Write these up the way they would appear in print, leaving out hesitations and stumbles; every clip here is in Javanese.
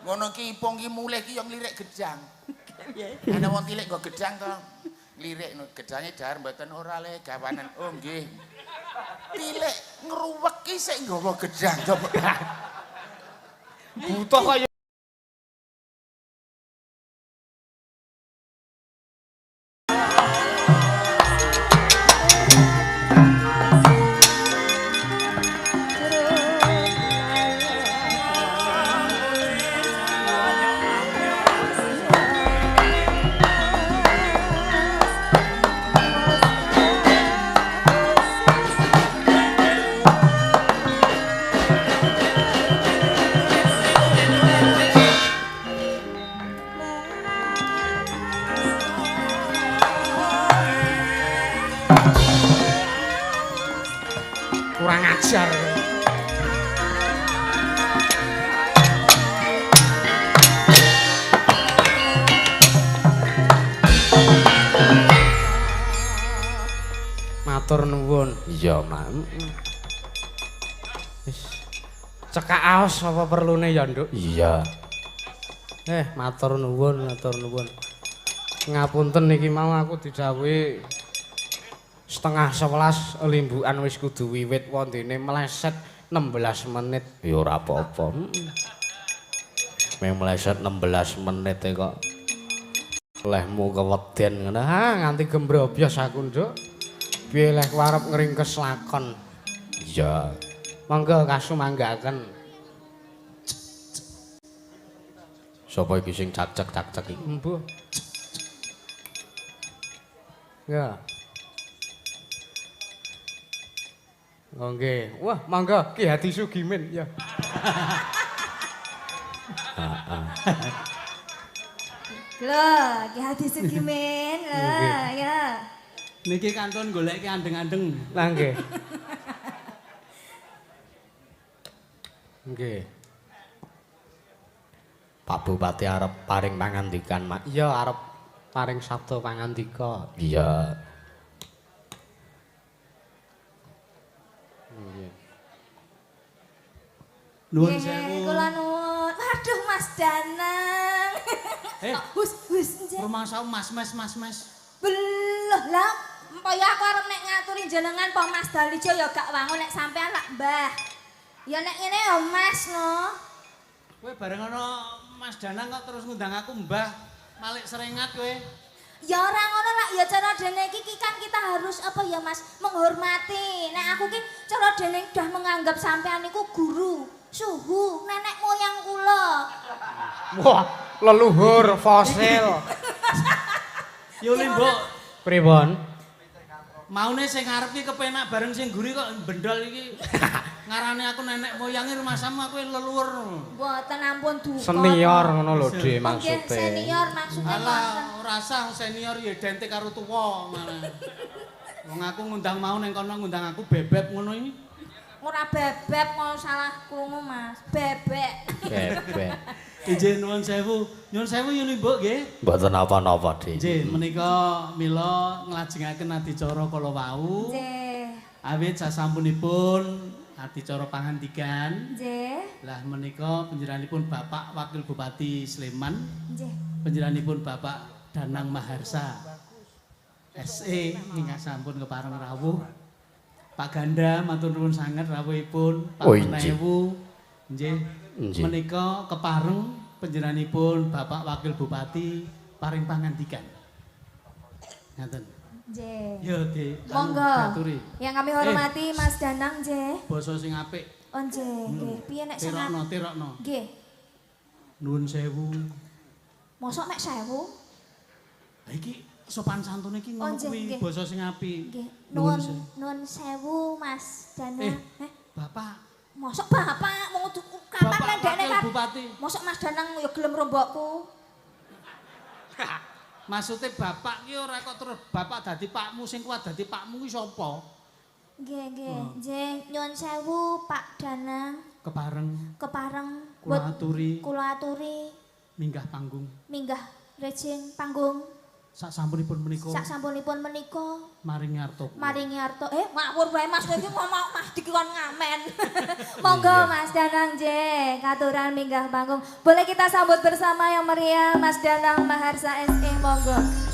Ngono ki ipung ki mulih ki yo nglirik gedang. Ana wong tilik nggo gedang to. Nglirik gedange dahar mboten ora le gawanan. Oh nggih. Tilik ngruwek ki sik nggawa gedang to. Butuh kaya kurang ajar. Matur nuwun. Iya, Mak. Wis. Cekak aos apa perlune ya, Nduk? Iya. Matur nuwun, matur nuwun. Ngapunten iki mau aku didhawuhi 10:30 limbukan wis kudu wiwit wondene meleset 16 menit. Ya ora apa-apa. Meng meleset 16 menit e kok. Lehmu keweden ngono. Ha nganti gembrobyos aku, Nduk. Piye leh ku arep ngringkes lakon. Iya. Monggo kasumanggaken. Sapa iki sing cacek-cacek iki? Mbuh. Ya. Oh nggih. Wah, monggo Ki Hadi Sugimin ya. Heeh. Lho, Ki Hadi Sugimin. Lho, ya. Niki kantun goleki andeng-andeng. Lah nggih. Nggih. Pak Bupati arep paring pangandikan, Mak. Iya, arep paring sabda pangandika. Iya. Nuwun sewu. Kula nuwun. Waduh Mas Danang. Hus hus nggih. Rumangsamu Mas Mas Mas Mas. Beloh lah, empaya aku arep nek ngaturi jenengan po Mas Dalijo ya gak wangun nek sampean lak Mbah. Ya nek ngene ya Mas no. Kowe bareng ana Mas Danang kok terus ngundang aku Mbah. Malik serengat kowe. Ya ora ngono lak ya cara dene iki kan kita harus apa ya Mas menghormati. Nek aku ki cara dene udah menganggap sampean niku guru, suhu, nenek moyang kula. Wah, leluhur fosil. Yo Mbok. Pripun? Maune sing ngarep iki kepenak bareng sing mburi kok bendol iki. Ngarane aku nenek moyange rumasamu aku leluhur. Mboten ampun duka. Senior ngono lho, Dik, maksude. Senior maksudnya. Alah, ora sah senior ya identik karo tuwa malah. Wong aku ngundang mau ning kono ngundang aku bebeb ngono iki. Ora bebeb ngono salah krungu, Mas. Bebek. Bebek. Nggih nuwun sewu. Nyuwun sewu yen Mbok nggih. Mboten napa-napa, Dik. Nggih, menika mila nglajengaken adicara kala wau. Nggih. Awit sasampunipun adicara pangandikan. Nggih. Lah menika panjenenganipun Bapak Wakil Bupati Sleman. Nggih. Panjenenganipun Bapak Danang Maharsa SE ingkang sampun kepareng rawuh. Pak Ganda matur nuwun sanget rawuhipun. Pak Menewu. Nggih. Menika kepareng panjenenganipun Bapak Wakil Bupati paring pangandikan. Ngaten. Nggih. Ya, Dik. Monggo. Yang kami hormati Mas Danang nggih. Basa sing apik. Oh nggih, nggih. Piye nek sing tirokno, tirokno. Nggih. Nuwun sewu. Mosok mek sewu? Lah iki sopan santune iki ngono kuwi basa sing apik. Nggih. Nuwun nuwun sewu Mas Danang. Bapak. Mosok bapak mau kapan lendekne kan? Bupati. Mosok Mas Danang ya gelem rombokku. Maksudnya bapak ki ora kok terus bapak dadi pakmu sing kuat dadi pakmu ki sapa? Nggih, nggih. Nggih, nyuwun sewu Pak Danang. Kepareng. Kepareng kula aturi. Kula aturi minggah panggung. Minggah rejing panggung. Sak sampunipun menika. Sak sampunipun menika maringi arta. Maringi arta. Ngawur wae Mas kowe iki ngomong mah dikon ngamen. Monggo Mas Danang J, katuran minggah panggung. Boleh kita sambut bersama yang meriah Mas Danang Maharsa SE, monggo.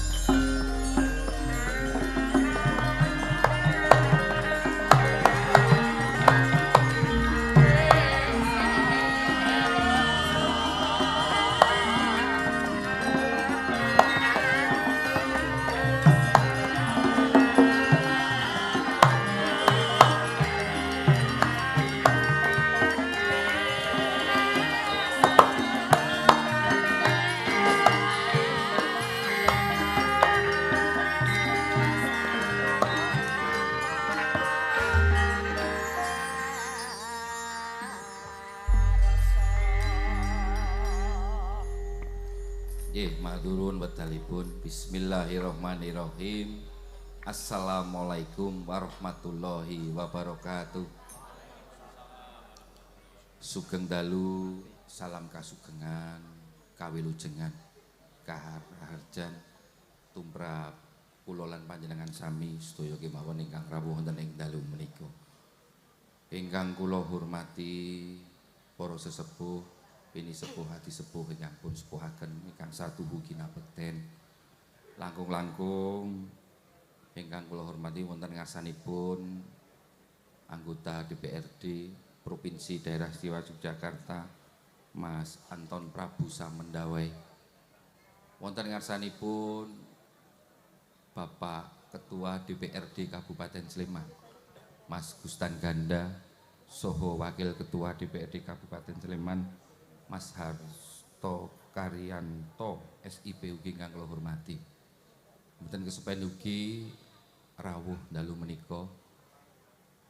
Maturun wedalipun. Bismillahirrahmanirrahim. Assalamualaikum warahmatullahi wabarakatuh. Sugeng dalu, salam kasugengan, kawilujengan, kaharjan tumrap kula lan panjenengan sami sedaya kemawon ingkang rawuh wonten ing dalu menika. Ingkang kula hormati para sesepuh, pini sepuh hati sepuh ingkang pun sepuhaken ingkang satuhu kinabekten. Langkung-langkung ingkang kula hormati wonten ngarsanipun anggota DPRD Provinsi Daerah Istimewa Yogyakarta Mas Anton Prabu Samendawai. Wonten ngarsanipun Bapak Ketua DPRD Kabupaten Sleman Mas Gustan Ganda soho Wakil Ketua DPRD Kabupaten Sleman Mas Harto Karyanto SIP ugi ingkang kula hormati. Mboten kesupen ugi rawuh dalu menika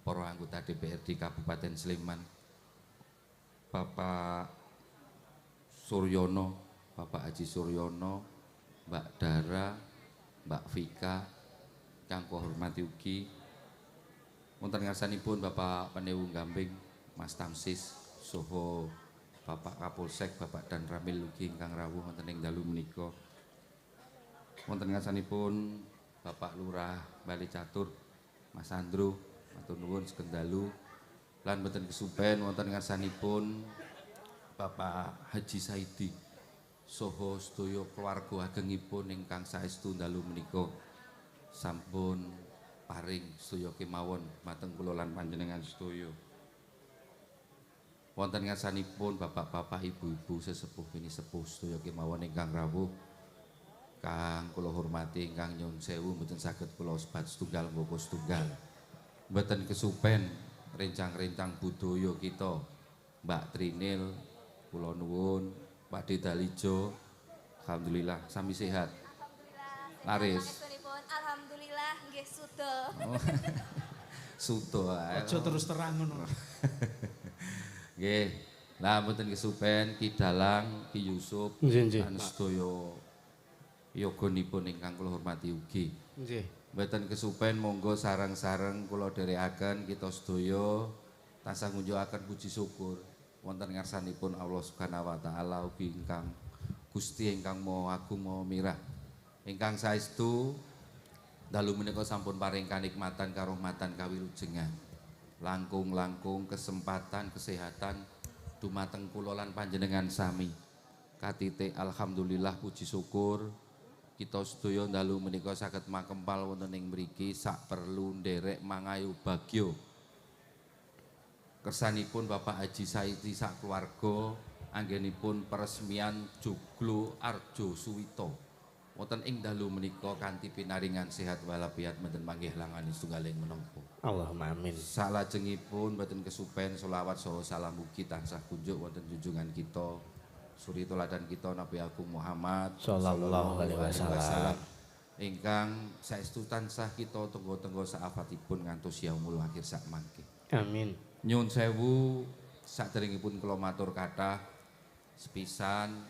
para anggota DPRD Kabupaten Sleman, Bapak Suryono, Bapak Haji Suryono, Mbak Dara, Mbak Vika ingkang kula hormati ugi. Wonten ngarsanipun Bapak Penewu Gambing, Mas Tamsis soho Bapak Kapolsek, Bapak Dan Ramil ugi ingkang rawuh wonten ing dalu menika. Wonten ngarsanipun Bapak Lurah Bali Catur, Mas Andro, matur nuwun sugeng dalu. Lan boten kesupen wonten ngarsanipun Bapak Haji Saidi soho sedaya keluarga agengipun ingkang saestu dalu menika sampun paring sedaya kemawon mateng kula lan panjenengan sedaya. Wonten ngarsanipun bapak-bapak, ibu-ibu, sesepuh pinisepuh sedaya kemawon ingkang rawuh kang kula hormati ingkang nyuwun sewu mboten saged kula sebat setunggal mboko setunggal. Mboten kesupen rencang-rencang budaya kita Mbak Trinil kula nuwun, Pak Dalijo alhamdulillah sami sehat. Laris. Alhamdulillah nggih suda. Oh. Suda. Aja terus terang ngono. Nggih. Lah mboten kesupen Ki Dalang, Ki Yusuf lan sedaya yoganipun ingkang kula hormati ugi. Nggih. Mboten kesupen monggo sareng-sareng kula dherekaken kita sedaya tansah ngunjukaken puji syukur wonten ngarsanipun Allah Subhanahu wa taala ugi ingkang Gusti ingkang Maha Agung Maha Mirah. Ingkang saestu dalu menika sampun paring kanikmatan karohmatan kawilujengan. Langkung-langkung kesempatan kesehatan dumateng kula lan panjenengan sami. Katitik alhamdulillah puji syukur kita sedaya dalu menika saged makempal wonten ing mriki sak perlu nderek mangayu bagya. Kersanipun Bapak Haji Saidi sak keluarga anggenipun peresmian Joglo Arjo Suwito. Wonten ing dalu menika kanthi pinaringan sehat walafiat mboten manggih langan setunggaling menapa. Allahumma amin. Salajengipun mboten kesupen selawat saha salam ugi tansah kunjuk wonten junjungan kita suri teladan kita Nabi Agung Muhammad sallallahu alaihi wasallam ingkang saestu tansah kita tenggo-tenggo saafatipun ngantos yaumul akhir sak mangke. Amin. Nyuwun sewu saderengipun kula matur kathah sepisan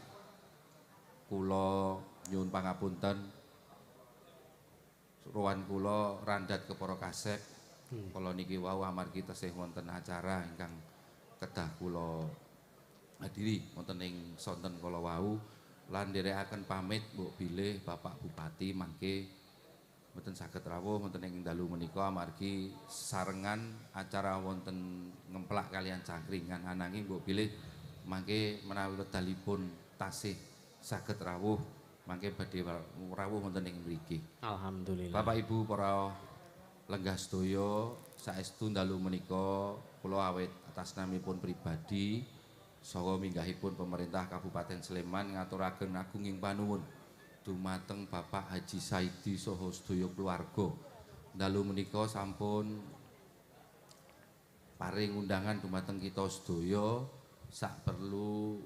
kula nyuwun pangapunten ruwan kula randhat ke para kasep. Kula niki wau amargi tesih wonten acara ingkang kedah kula hadiri wonten ing sonten kala wau Lan nderekaken pamit mbok bilih Bapak Bupati mangke mboten saged rawuh wonten ing dalu menika amargi sarengan acara wonten ngemplak kalian cangkringan, ananging mbok bilih mangke menawi wedalipun tasih saged rawuh mangke badhe rawuh wonten ing mriki. Alhamdulillah. Bapak Ibu para lenggah sedaya, saestu dalu menika kula awit atas namipun pribadi saha minggahipun pemerintah Kabupaten Sleman ngaturaken agunging panuwun dumateng Bapak Haji Saidi saha sedaya keluarga. Dalu menika sampun paring undangan dumateng kita sedaya sak perlu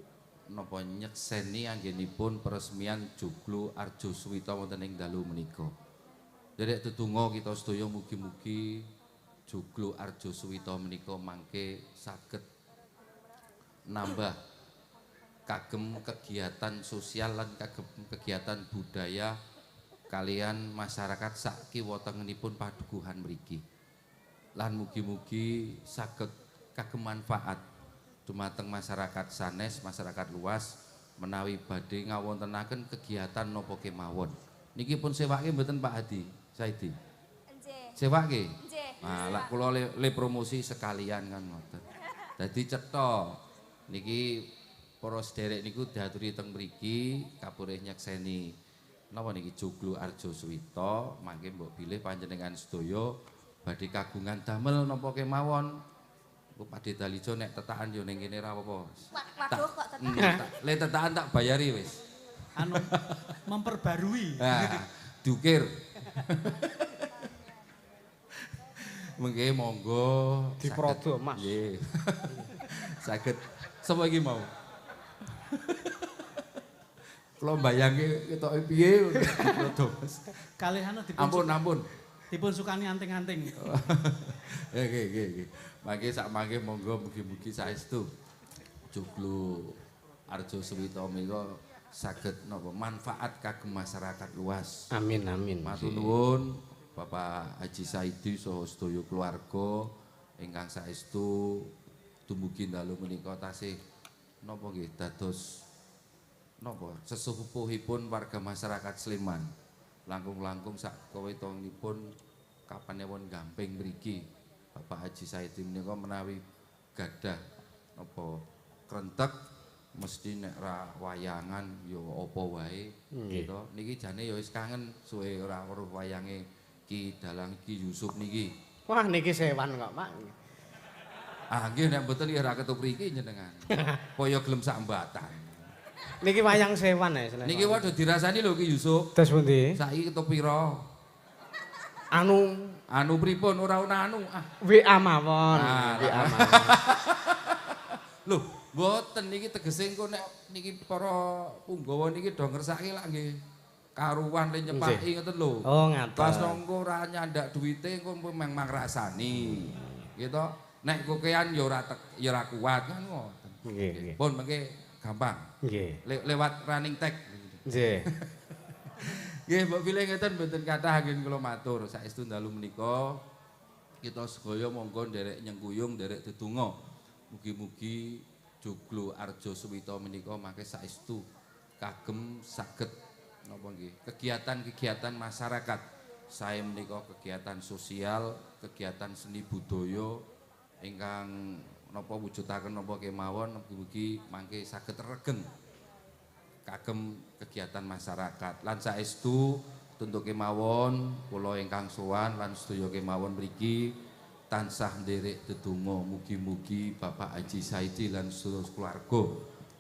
napa nyekseni anggenipun peresmian Joglo Arjo Suwito wonten ing dalu menika. Nderek tetungga kita sedaya mugi-mugi Joglo Arjo Suwito menika mangke saged nambah kagem kegiatan sosial lan kagem kegiatan budaya kalian masyarakat sak kiwa tengenipun padukuhan mriki. Lan mugi-mugi saged kagem manfaat dumateng masyarakat sanes, masyarakat luas menawi badhe ngawontenaken kegiatan napa kemawon. Niki pun sewake mboten Pak Hadi Saidi? Nggih. Sewake? Nggih. Nah, lak kula le promosi sekalian kan ngoten. Dadi cetha niki para sederek niku diaturi teng mriki kapurih nyekseni napa niki Joglo Arjo Suwito mangke mbok bilih panjenengan sedaya badhe kagungan damel napa kemawon. Engko Pakde Dalijo nek tetakan yo ning kene ra apa-apa. Waduh kok tetakan. Le tetakan tak bayari wis. Anu memperbarui. Nah, dukir. Mengke monggo diprodo Mas. Nggih. Saged sapa iki mau? Kula mbayangke ketoke piye diprodo Mas. Kalih anu dipun ampun ampun. Dipun sukani anting-anting. Nggih nggih nggih. Mangke sak mangke monggo mugi-mugi saestu Joglo Arjo Suwito menika saged napa manfaat kagem masyarakat luas. Amin amin. Matur nuwun Bapak Haji Saidi saha sedaya keluarga ingkang saestu dumugi dalu menika tasih napa nggih dados napa sesepuhipun warga masyarakat Sleman. Langkung-langkung sak kawitonipun kapanewon Gamping mriki. Bapak Haji Saidi menika menawi gadah napa krentek mesti nek ra wayangan ya apa wae gitu. Niki jane ya wis kangen suwe ora weruh wayange Ki Dalang Ki Yusuf niki. Wah niki sewan kok Pak. Ah nggih nek mboten ya ora ketupriki jenengan. Kaya gelem sambatan. Niki wayang sewan ya. Niki waduh dirasani lho Ki Yusuf. Terus pundi? Saiki ketuk pira? Anu anu pripun ora ana anu ah. WA mawon. Nah, WA mawon. Lho, mboten niki tegese engko nek niki para punggawa niki do ngersake lak nggih karuwan le nyepaki ngoten lho. Oh, ngaten. Pas engko ora nyandak duwite engko memang ngrasani. Gitu. Nek kokean ya ora ya ora kuat kan ngoten. Nggih, nggih. Pun mengke gampang. Nggih. Lewat running tag. Nggih. Nggih, mbok pilih ngeten mboten kathah anggen kula matur. Saestu dalu menika kita sedaya monggo nderek nyengkuyung, nderek dedonga. Mugi-mugi Joglo Arjo Suwito menika mangke saestu kagem saged napa nggih kegiatan-kegiatan masyarakat. Sae menika kegiatan sosial, kegiatan seni budaya ingkang napa wujudaken napa kemawon mugi-mugi mangke saged regeng kagem kegiatan masyarakat. Lan saestu tentu kemawon kula ingkang sowan lan sedaya kemawon mriki tansah nderek dedonga mugi-mugi Bapak Haji Saidi lan sedaya keluarga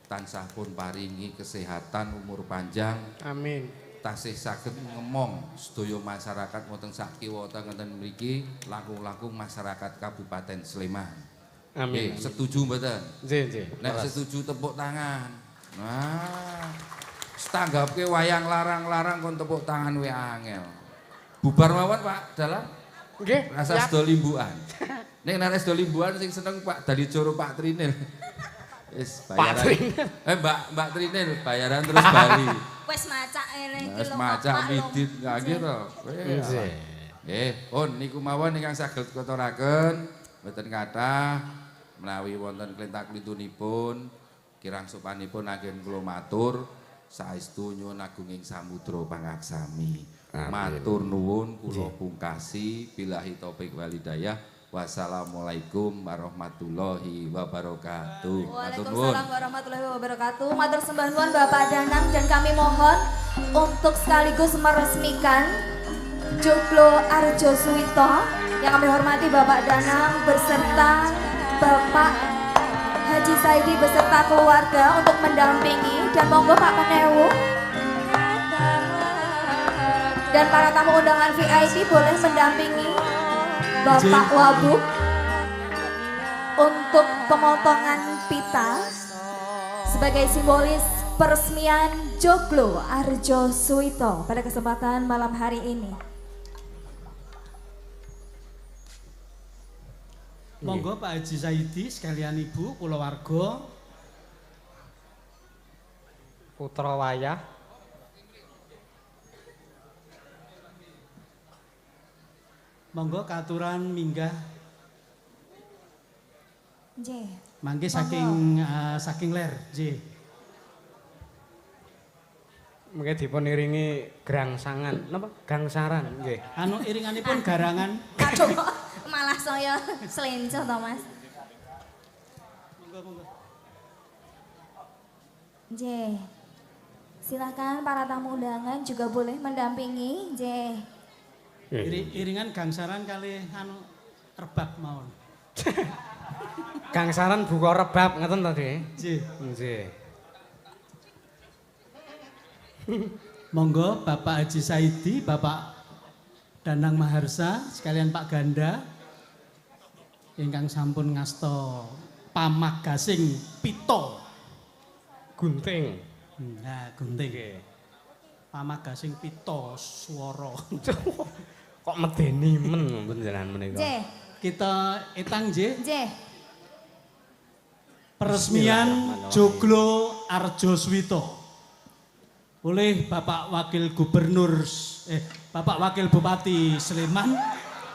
tansah pun paringi kesehatan, umur panjang. Amin. Tasih saged ngemong sedaya masyarakat wonten sak kiwa tengen mriki langkung-langkung masyarakat Kabupaten Sleman. Amin. Setuju mboten? Nggih, nggih. Nek setuju tepuk tangan. Nah, tanggapke wayang larang-larang kon tepuk tangan we angel. Bubar mawon Pak Dalang. Nggih. Rasa sedo limbukan. Nek nek sedo limbukan sing seneng Pak Dalijoro Pak Trinil. Wis bayaran. Pak Trinil. Mbak Trinil bayaran terus bali. Wis macak ngene iki lho. Wis macak midit nggih to. Nggih. Nggih, pun niku mawon ingkang saged kuturaken mboten kathah menawi wonten klentak-klintunipun kirang sopanipun anggen kula matur. Saestu nyuwun agunging samudra pangaksami. Matur nuwun kula pungkasi billahi taufik walhidayah. Wassalamualaikum warahmatullahi wabarakatuh. Waalaikumsalam warahmatullahi wabarakatuh. Matur sembah nuwun Bapak Danang, dan kami mohon untuk sekaligus meresmikan Joglo Arjo Suwito yang kami hormati Bapak Danang beserta Bapak Haji Saidi beserta keluarga untuk mendampingi, dan monggo Pak Penewu dan para tamu undangan VIP boleh mendampingi Bapak Wabub untuk pemotongan pita sebagai simbolis peresmian Joglo Arjo Suwito pada kesempatan malam hari ini. Monggo Pak Haji Saidi sekalian Ibu kulawarga putra wayah. Monggo katuran minggah. Nggih. Mangke saking saking ler, nggih. Mengke dipun iringi grangsangan, napa? Gangsaran, nggih. Anu iringanipun garangan. Aduh, malah saya selenco to, Mas. Monggo, monggo. Nggih. Silakan para tamu undangan juga boleh mendampingi, nggih. Iringan gangsaran kali anu rebab mawon. Gangsaran buka rebab ngeten to, Dik? Nggih. Nggih. Monggo Bapak Haji Saidi, Bapak Danang Maharsa, sekalian Pak Ganda ingkang sampun ngasta pamagasing pito gunting. Nah, gunting. Nggih. Pamagasing pito swara. Kok medeni men panjenengan menika. Nggih. Kita etang nggih. Nggih. Peresmian Joglo Arjo Suwito oleh Bapak Wakil Gubernur Bapak Wakil Bupati Sleman,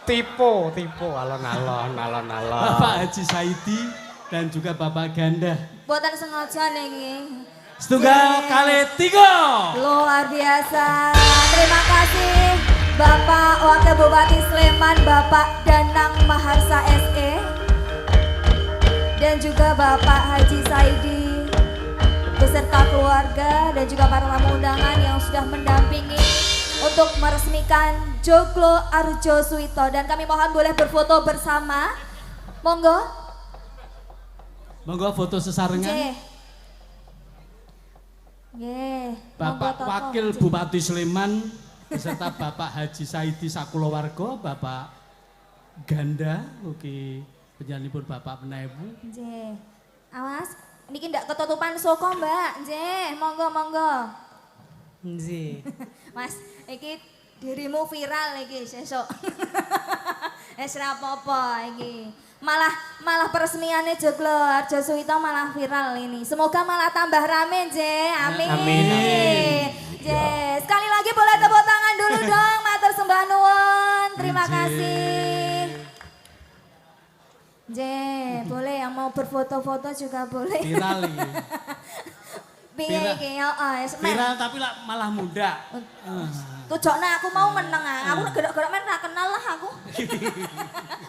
Tipo alon-alon alon-alon. Bapak Haji Saidi dan juga Bapak Ganda. Boten sengaja niki. Setunggal kali tiga. Luar biasa. Terima kasih Bapak Wakil Bupati Sleman, Bapak Danang Maharsa SE, dan juga Bapak Haji Saidi beserta keluarga dan juga para tamu undangan yang sudah mendampingi untuk meresmikan Joglo Arjo Suwito. Dan kami mohon boleh berfoto bersama. Monggo. Monggo foto sesarengan. Nggih. Bapak Wakil Bupati Sleman beserta Bapak Haji Saidi sakulawarga, Bapak Ganda ugi panjenenganipun Bapak Penewu. Nggih. Awas, niki ndak ketutupan soko, Mbak. Nggih, monggo monggo. Nggih. Mas, iki dirimu viral iki sesuk. Wis ra apa-apa iki. Malah peresmiannya Joglo Arjo Suwito malah viral ini. Semoga malah tambah rame, nggih. Amin. Amin. Amin. Nggih. Sekali lagi boleh tepuk tangan dulu dong, matur sembah nuwun. Terima kasih. Nggih, boleh yang mau berfoto-foto juga boleh. Viral iki. Piye iki? Heeh, viral tapi malah muda. Tujokne aku mau meneng, aku gerak-gerak men ra kenal lah aku.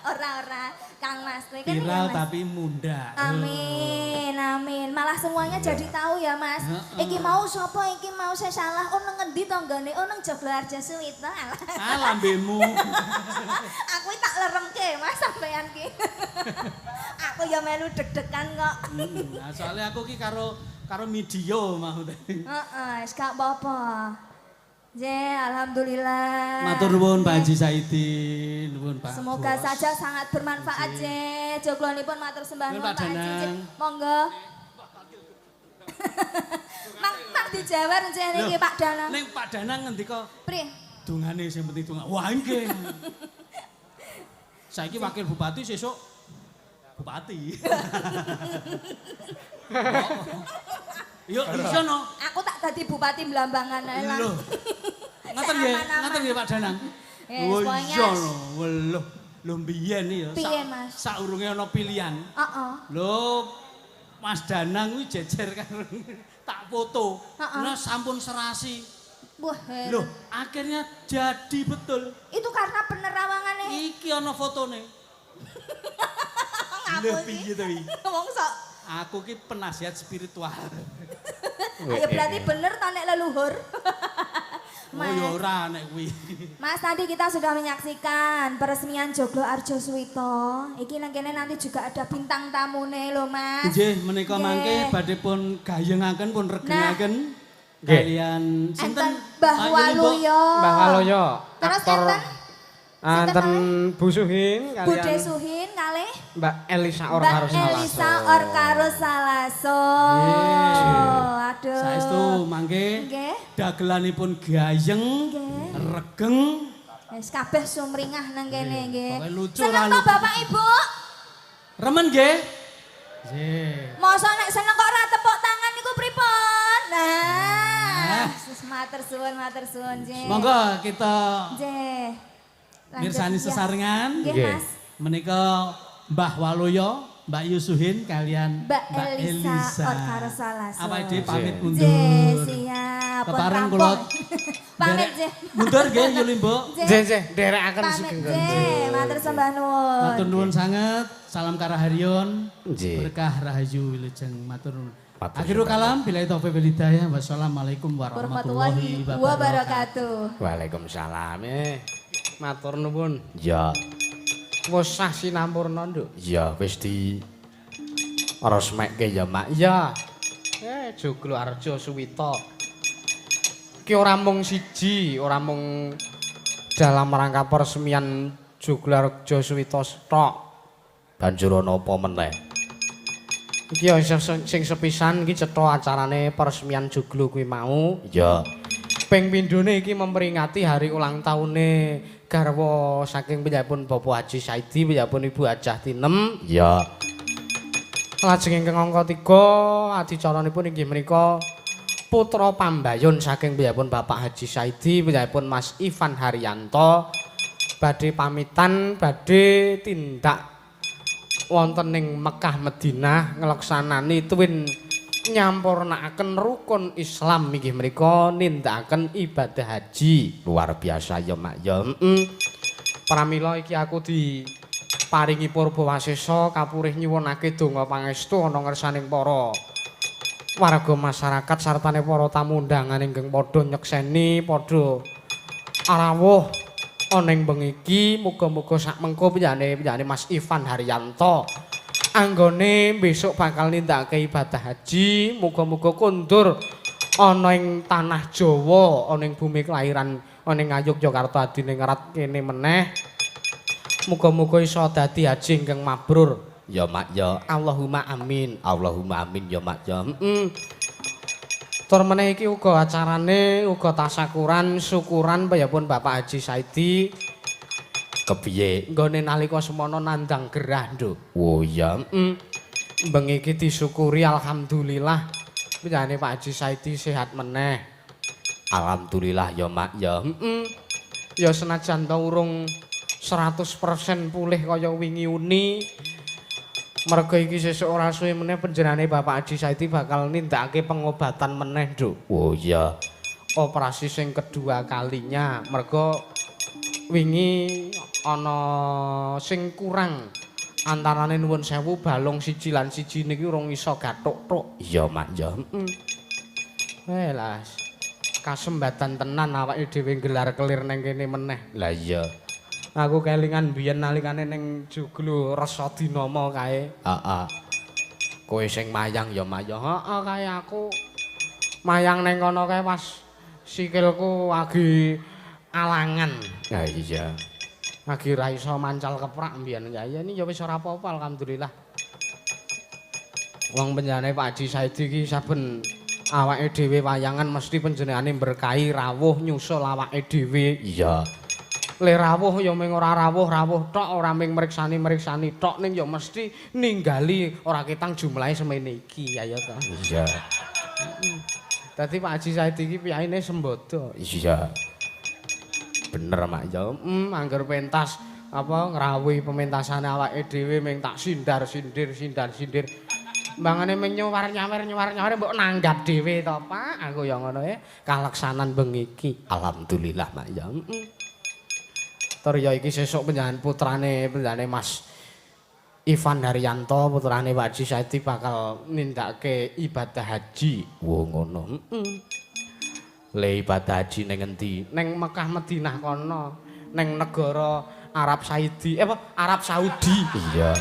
Ora-ora, Kang Mas kowe kan viral tapi muda. Amin, amin. Malah semuanya jadi tahu ya, Mas. Iki mau sapa, iki mau saya salah. Oh nang ngendi tanggane? Oh nang Joglo Arjo Suwito. Ah, lambemu. Aku tak leremke, Mas, sampean ki. Aku ya melu deg-degan kok. Nah, soalnya aku ki karo media mau. Heeh, wis gak apa-apa. Nggih, alhamdulillah. Matur nuwun Pak Haji Saidi, nuwun Pak. Semoga Bos. saja sangat bermanfaat, nggih. Joglonipun matur sembah nuwun Pak Haji. Monggo. Mang dijawer nggih niki Pak Danang. Ning Pak Danang ngendika? Priye? Dungane sing penting donga. Wah, nggih. Saiki wakil bupati sesuk bupati. Yo iso no. Aku tak dadi bupati Blambangan ae lah. Lho. Ngoten nggih, ngoten nggih Pak Danang. Yes, oh iya no. Lho, lho mbiyen ya. Piye, Mas? Saurunge ana pilihan. Heeh. Lho, Mas Danang kuwi jejer karo Tak foto. Nah sampun serasi. Wah, loh, akhirnya jadi betul. Itu karena penerawangannya. Iki ana fotone. Lho piye to iki? Wong sok. Aku ki penasihat spiritual. Ayo berarti bener to nek leluhur. Mas. Oh ya ora nek kuwi. Mas, tadi kita sudah menyaksikan peresmian Joglo Arjo Suwito. Iki nang kene nanti juga ada bintang tamune lho, Mas. Nggih, menika mangke badhe pun gayengaken pun regengaken. Nah. Kalian sinten? Mbah Waluyo. Mbah Waluyo. Terus enten enten Bu Suhin kalian. Bude Suhin kalih Mbak Elisa Orkaro Salaso. Mbak Elisa Orkaro Salaso. Aduh. Saestu mangke dagelanipun gayeng, regeng. Wis kabeh sumringah nang kene nggih. Seneng to Bapak Ibu? Remen nggih? Nggih. Mosok nek seneng kok ora tepuk tangan niku pripun? Nah, matur suwun nggih. Monggo kita nggih. Mirsani sesarengan. Nggih, Mas. Menika Mbah Waluyo, Mbak Yusuhin kalian Mbak Elisa Orkaro Salaso. Awake dhewe pamit mundur. Nggih, siap. Kepareng kula pamit nggih. Mundur nggih Yulimbo. Nggih, nggih, nderekaken sugeng. Nggih, matur sembah nuwun. Matur nuwun sanget. Salam karaharyon. Berkah rahayu wilujeng matur nuwun. Akhirul kalam billahi taufik wal hidayah. Wassalamualaikum warahmatullahi wabarakatuh. Waalaikumsalam. Matur nuwun. Ya. Wis sah sinampurna, Nduk. Ya, wis di resmekke ya, Mak. Ya. Joglo Arjo Suwito. Ki ora mung siji, ora mung dalam rangka peresmian Joglo Arjo Suwito tok. Banjur ana apa meneh? Iki ya sing sepisan iki cetha acarane peresmian Joglo kuwi mau. Ya. Ping pindhone iki memperingati hari ulang tahune garwa saking piyambakipun Bapak Haji Saidi piyambakipun Ibu Hajah Tinem. Ya. Lajeng ingkang angka 3 adicaranipun inggih menika putra pambayun saking piyambakipun Bapak Haji Saidi piyambakipun Mas Ivan Haryanto badhe pamitan badhe tindak wonten ing Mekah Madinah nglaksanani tuwin nyampurnakaken rukun Islam inggih menika nindakaken ibadah haji. Luar biasa ya, Mak. Ya, Pramila iki aku diparingi purba wasesa kapurih nyuwunake donga pangestu ana ngersaning para warga masyarakat sartane para tamu undangan ingkang padha nyekseni padha rawuh ana ing bengi iki. Muga-muga sak mengko piyane Mas Ivan Haryanto anggone besok bakal nindakake ibadah haji, muga-muga kondur ana ing tanah Jawa, ana ing bumi kelahiran ana ing Ngayogyakarta adiningrat kene meneh. Muga-muga iso dadi haji ingkang mabrur. Ya, Mak, ya. Allahumma amin. Allahumma amin ya, Mak, ya. Tur meneh iki uga acarane uga tasakuran syukuran piyambakipun Bapak Haji Saidi. Kepiye nggone nalika semono nandang gerah, Nduk. Oh iya, Bengi iki disyukuri alhamdulillah piyambake Pak Haji Saidi sehat meneh. Alhamdulillah ya, Mak, ya. Ya senajan ta urung 100% pulih kaya wingi uni. Merga iki sesuk ora suwe meneh panjenengane Bapak Haji Saidi bakal nindakake pengobatan meneh, Nduk. Oh iya. Operasi sing kedua kalinya merga wingi ana sing kurang antarane nuwun sewu balung siji lan siji niki urung iso gathuk-thuk. Iya, Mak, ya. Lah kasembatan tenan awake dhewe gelar kelir nang kene meneh. Lah iya. Aku kelingan biyen nalikane ning Joglo Resa Dinama kae. Heeh. Kowe sing mayang ya, Mak, ya. Heeh, kae aku mayang ning kono kae pas sikilku lagi alangan. Ya iya. Lagi ra iso mancal keprak mbiyen. Ya ini ya wis ora apa-apa alhamdulillah. Wong penjenengane Pak Haji Saidi iki saben awake dhewe wayangan mesti panjenengane berkahi rawuh nyusul awake dhewe. Iya. Le rawuh ya mung ora rawuh-rawuh tok, ora mung mriksani-mriksani tok, ning ya mesti ninggali ora ketang jumlahe semene iki, ayo to. Iya. Dadi Pak Haji Saidi iki piyaine sembodo. Iya. Bener, Mak, ya. Angger pentas apa ngrawuhi pementasane awake dhewe mung tak sindar-sindir sindar-sindir. Mbangane menyuwar nyawer nyuwar nyawer mbok nanggap dhewe to, Pak. Aku ya ngono e kalaksanan bengi iki. Alhamdulillah, Mak ya. Heeh. Tur ya iki sesuk panjenengan putrane panjenengane Mas Ivan Haryanto putrane Pak Haji Saidi bakal nindakake ibadah haji. Wo ngono. Heeh. Le ibadah haji ning endi? Ning Mekah Madinah kono, ning negara Arab Saidi, apa Arab Saudi. Iya.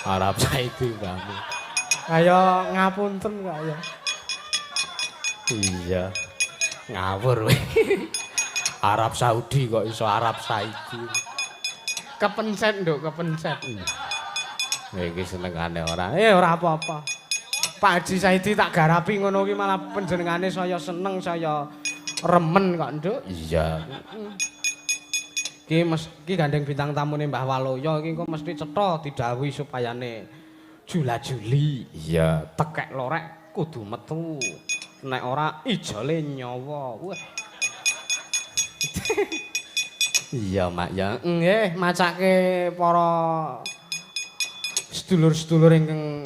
Arab Saidi mbahmu. Kaya ngapunten kaya. Iya. Ngawur kowe. Arab Saudi kok iso Arab Saidi. Kepencet nduk, kepencet. Iki senengane ora. Ora apa-apa. Pak Haji Saidi tak garapi ngono ki malah panjenengane saya seneng, saya remen kok, Nduk. Iya. Ki iki gandeng bintang tamune Mbah Waloyo iki engko mesti cetha didhawuhi supayane jula-juli. Iya, tekek lorek kudu metu. Nek ora ijole nyawa. Wah. Iya, Mak ya. Nggih, macake para sedulur-sedulur ingkang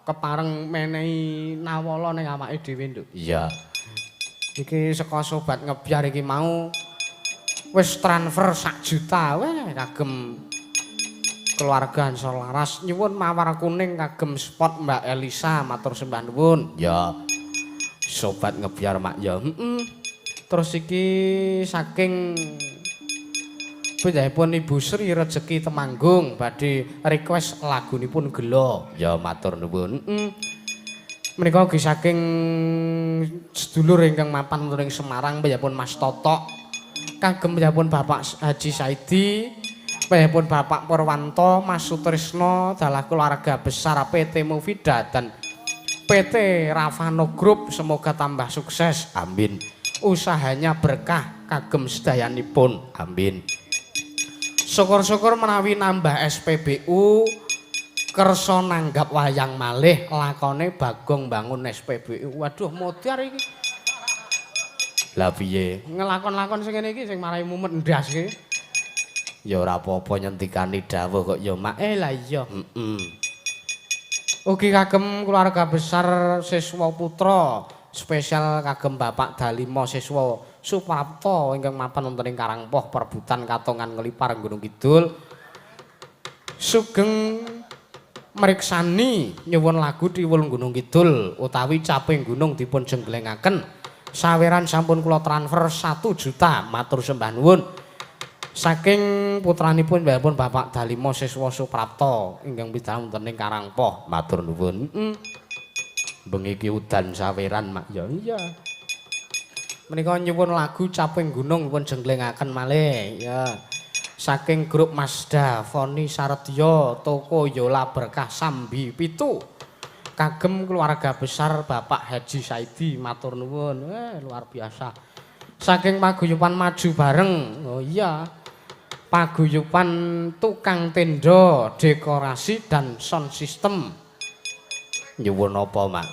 kepareng menehi nawala ning awake dhewe, Nduk. Iya. Iki saka sobat ngebyar iki mau wis transfer 1 juta weh kagem keluarga Ansor Laras nyuwun mawar kuning kagem spot Mbak Elisa matur sembah nuwun. Ya. Sobat ngebyar, Mak ya. Heeh. Terus iki saking piyambakipun Ibu Sri Rejeki Temanggung badhe request lagunipun Gelo. Ya matur nuwun. Heeh. Menika ugi saking sedulur ingkang mapan wonten ing Semarang piyambakipun Mas Totok kagem piyambakipun Bapak Haji Saidi, piyambakipun Bapak Purwanto, Mas Sutrisno dalah keluarga besar PT Mufida dan PT Ravano Group semoga tambah sukses. Amin. Usahanya berkah kagem sedayanipun. Amin. Syukur-syukur menawi nambah SPBU kersa nanggap wayang malih lakone Bagong bangun SPBU. Waduh modar iki. Lah piye? Ngelakon-lakon sing ngene iki sing marai mumet ndas iki. Ya ora apa-apa nyentikani dawuh kok ya Mak. Lah iya. Heeh. Ugi kagem keluarga besar Siswa Putra, spesial kagem Bapak Dalimo Siswa Suprapto ingkang mapan wonten ing Karangpoh Perbutan Katongan Nglipar Gunung Kidul. Sugeng mriksani nyuwun lagu Tiwul Gunung Kidul utawi Caping Gunung dipun jengglengaken. Saweran sampun kula transfer 1 juta matur sembah nuwun. Saking putranipun pun Bapak Dalimo Siswa Suprapto ingkang pidhawuh wonten ing Karangpoh matur nuwun. Bengi iki udan saweran Mak ya. Iya. Menika nyuwun lagu Caping Gunung pun jenglengaken malih ya. Saking grup Mazda Foni Sardya toko Yola Berkah Sambi 7 kagem keluarga besar Bapak Haji Saidi matur nuwun. Luar biasa. Saking paguyuban maju bareng. Oh iya. Paguyuban tukang tenda, dekorasi dan sound system. Nyuwun apa, Mak?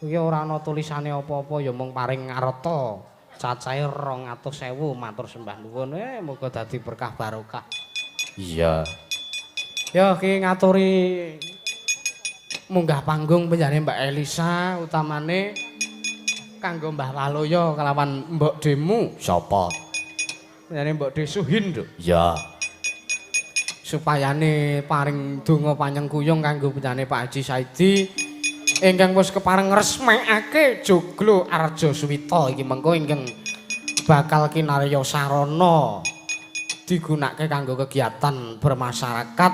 Iki ora ana tulisane apa-apa ya mung paring ngarta. Cacahe 200.000 matur sembah nuwun. Muga dadi berkah barokah. Iya. Ya iki ngaturi munggah panggung penjane Mbak Elisa utamane kanggo Mbah Waloyo kelawan Mbok Demu. Sapa? Penjane Mbok Desuhin, Nduk. Iya. Supayane paring donga panyengkuyung kanggo penjane Pak Haji Saidi ingkang wis kepareng ngresmekake Joglo Arja Suwita iki mengko ingkang bakal kinarya sarana digunakake kanggo kegiatan bermasyarakat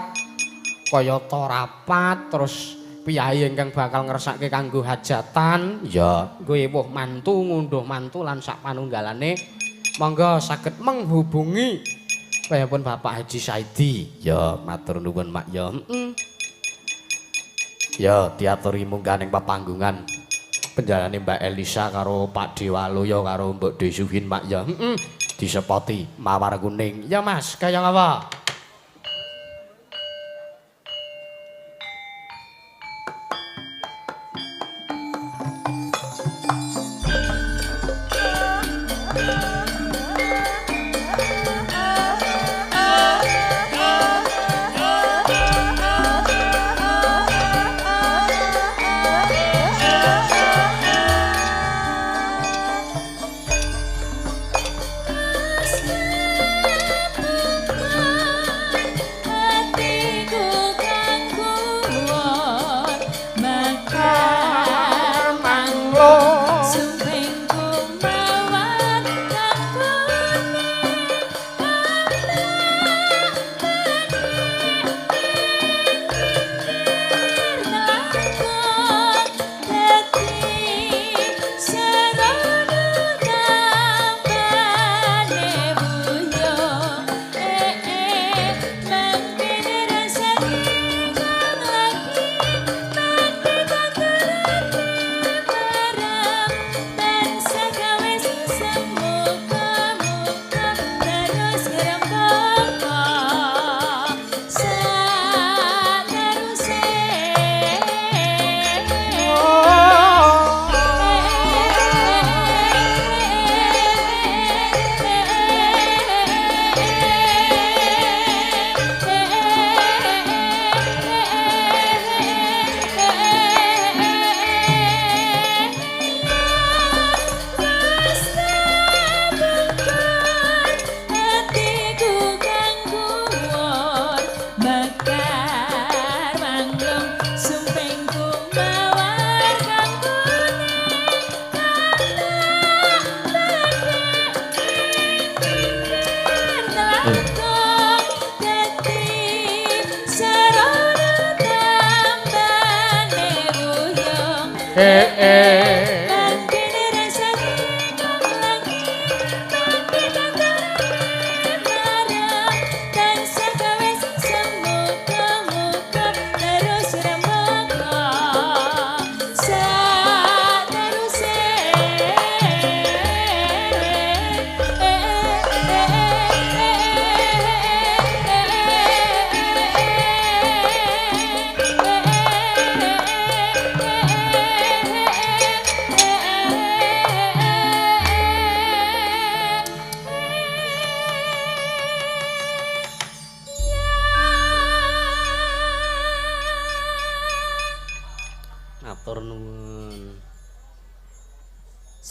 kayata rapat terus piyayi ingkang bakal ngresake kanggo hajatan ya nggo ewuh mantu ngunduh mantu lan sak panunggalane monggo saged menghubungi pun Bapak Haji Saidi. Ya matur nuwun Mak ya. Ya diaturi munggah ning papanggungan penjalane Mbak Elisa karo Pak Dewaloyo karo Mbok Desuhin Mak ya. Disepoti mawar kuning. Ya Mas, kaya ngapa? eh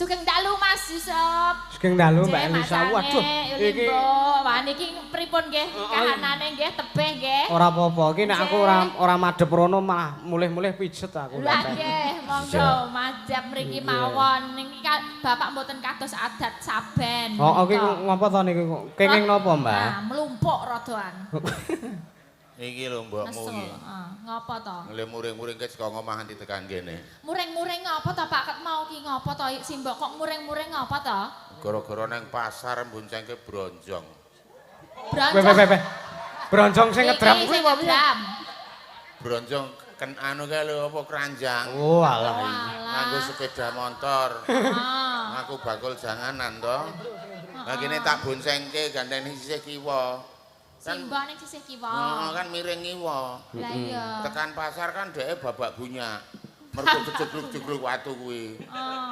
Sugeng dalu Mas Yusuf. Sugeng dalu Mbak Elisa. Waduh, iki wah niki pripun nggih kahanane nggih tebih nggih. Ora apa-apa, iki nek aku ora madhep rono malah mulih-mulih pijet aku. Lah nggih, monggo majap mriki mawon. Niki bapak mboten kados adat saben. Oh, iki ngopo to niki? Kenging napa, Mbak? Nah, mlumpuk rodoan. Iki lho mbokmu iki. Heeh, ngopo to? Ngle muring-muring ke saka ngomah nganti tekan kene. Muring-muring ngopo to Pak? Ket mau ki ngopo to simbok kok muring-muring ngopo to? Gara-gara nang pasar mboncengke bronjong. Bronjong. Weh. Bronjong sing ngedram kuwi apa piye? Bronjong ken anu kae lho apa keranjang. Oh alah. Nganggo sepeda motor. Ngaku bakul janganan to. Lah kene tak boncengke gandeng sisih kiwa. Simbok ning sisih kiwa. Heeh, kan miring ngiwa. Lah iya. Tekan pasar kan dheke babak bunyak. Mergo kejegluk-jegluk watu kuwi.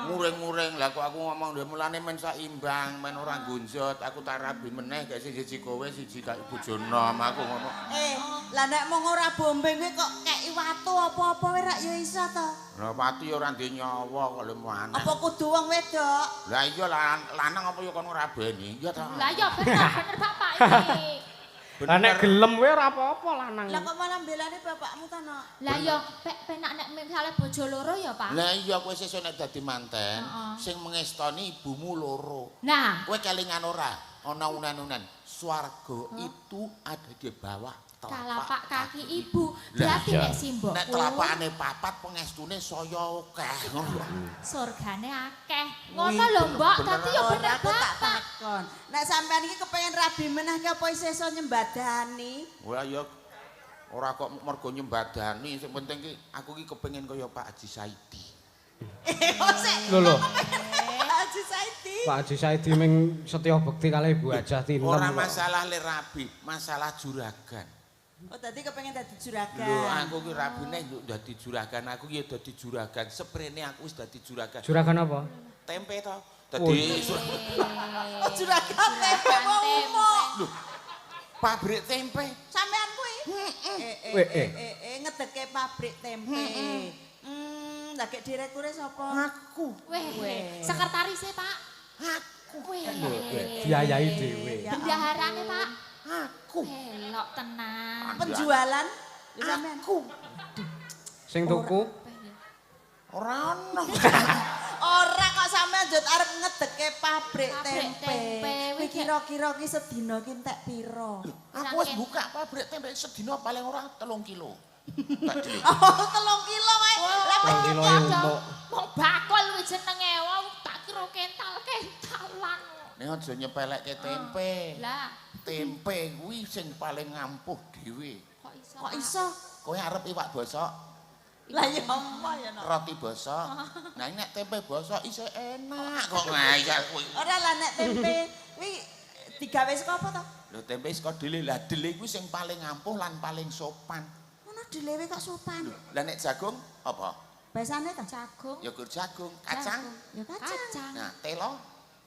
Muring-muring. Lah kok aku ngomong ndek mulane men saimbang, men ora nggonjot, aku tak rabi meneh gek siji kowe siji kak bojo nom aku ngono. Lah nek mung ora bombing kuwi kok keki watu apa-apa wae rak ya iso to. Lah watu ya ora ndek nyawa kok lho maneh. Apa kudu wong wedok? Lah iya lanang apa ya kono rabeni? Iya ta. Lah iya bener bapak iki. Lah nek gelem wae ora apa-apa lanang. Lah kok malah mbelane bapakmu to, Nok? Lah iya penak nek misale bojo loro ya, Pak. Lah iya kowe sesuk nek dadi manten sing mengestoni ibumu loro. Nah, kowe kelingan ora? Ana unan-unan. Swarga itu ada di bawah telapak kaki ibu. Berarti nek simbokku nek telapakane papat pengestune saya akeh ngono lho. Surgane akeh. Ngono lho, Mbok. Dadi ya bener aku tak bapak. takon. Nek sampean iki kepengin rabi meneh ki apa isih iso nyembadani? Ora ya ora kok mergo nyembadani, sing penting ki aku ki kepengin kaya Pak Haji Saidi. Lho lho. Pak Haji Saidi. Pak Haji Saidi ming setya bekti kalih Ibu Hajah Tinem. Ora masalah le rabi, masalah juragan. Oh, dadi kepengin dadi juragan. Lho, aku ki rabine yo dadi juragan, aku ki dadi juragan. Seprene aku wis dadi juragan. Juragan apa? Tempe to. Dadi oh, juragan tempe wong umuk. Lho, pabrik tempe. Sampean kuwi? Heeh. Ngedeke pabrik tempe. Lah gek direkture sapa? Aku. Weh, sekretarise, Pak. Aku. Weh. Biayai dhewe. Bendaharane, Pak. Aku. Elok tenan. Penjualan sampean. Aku. Sing tuku ora ono. Ora kok sampean njut arep ngedeke pabrik tempe. Kuwi kira-kira ki sedina ki entek pira? Aku wis buka pabrik tempe sedina paling ora 3 kilo. Oh, 3 kilo wae. Lah 3 kilo umuk. Wong bakul kuwi jenenge. Wong tak kira kental-kentalan. Nek aja nyepelekke tempe. Lah, tempe kuwi sing paling ngampuh dhewe. Kok iso? Kok iso? Kowe arep iwak bosok? Lah ya apa ya Nok? Roti bosok. Nah nek tempe bosok isih enak kok ngayal kuwi. Ora lah nek tempe kuwi digawe saka apa to? Lho tempe saka dele. Lah dele kuwi sing paling ampuh lan paling sopan. Ngono delewe kok sopan. Lah nek jagung apa? Basane to? Jagung. Ya gur jagung, kacang. Ya kacang. Nah, telo.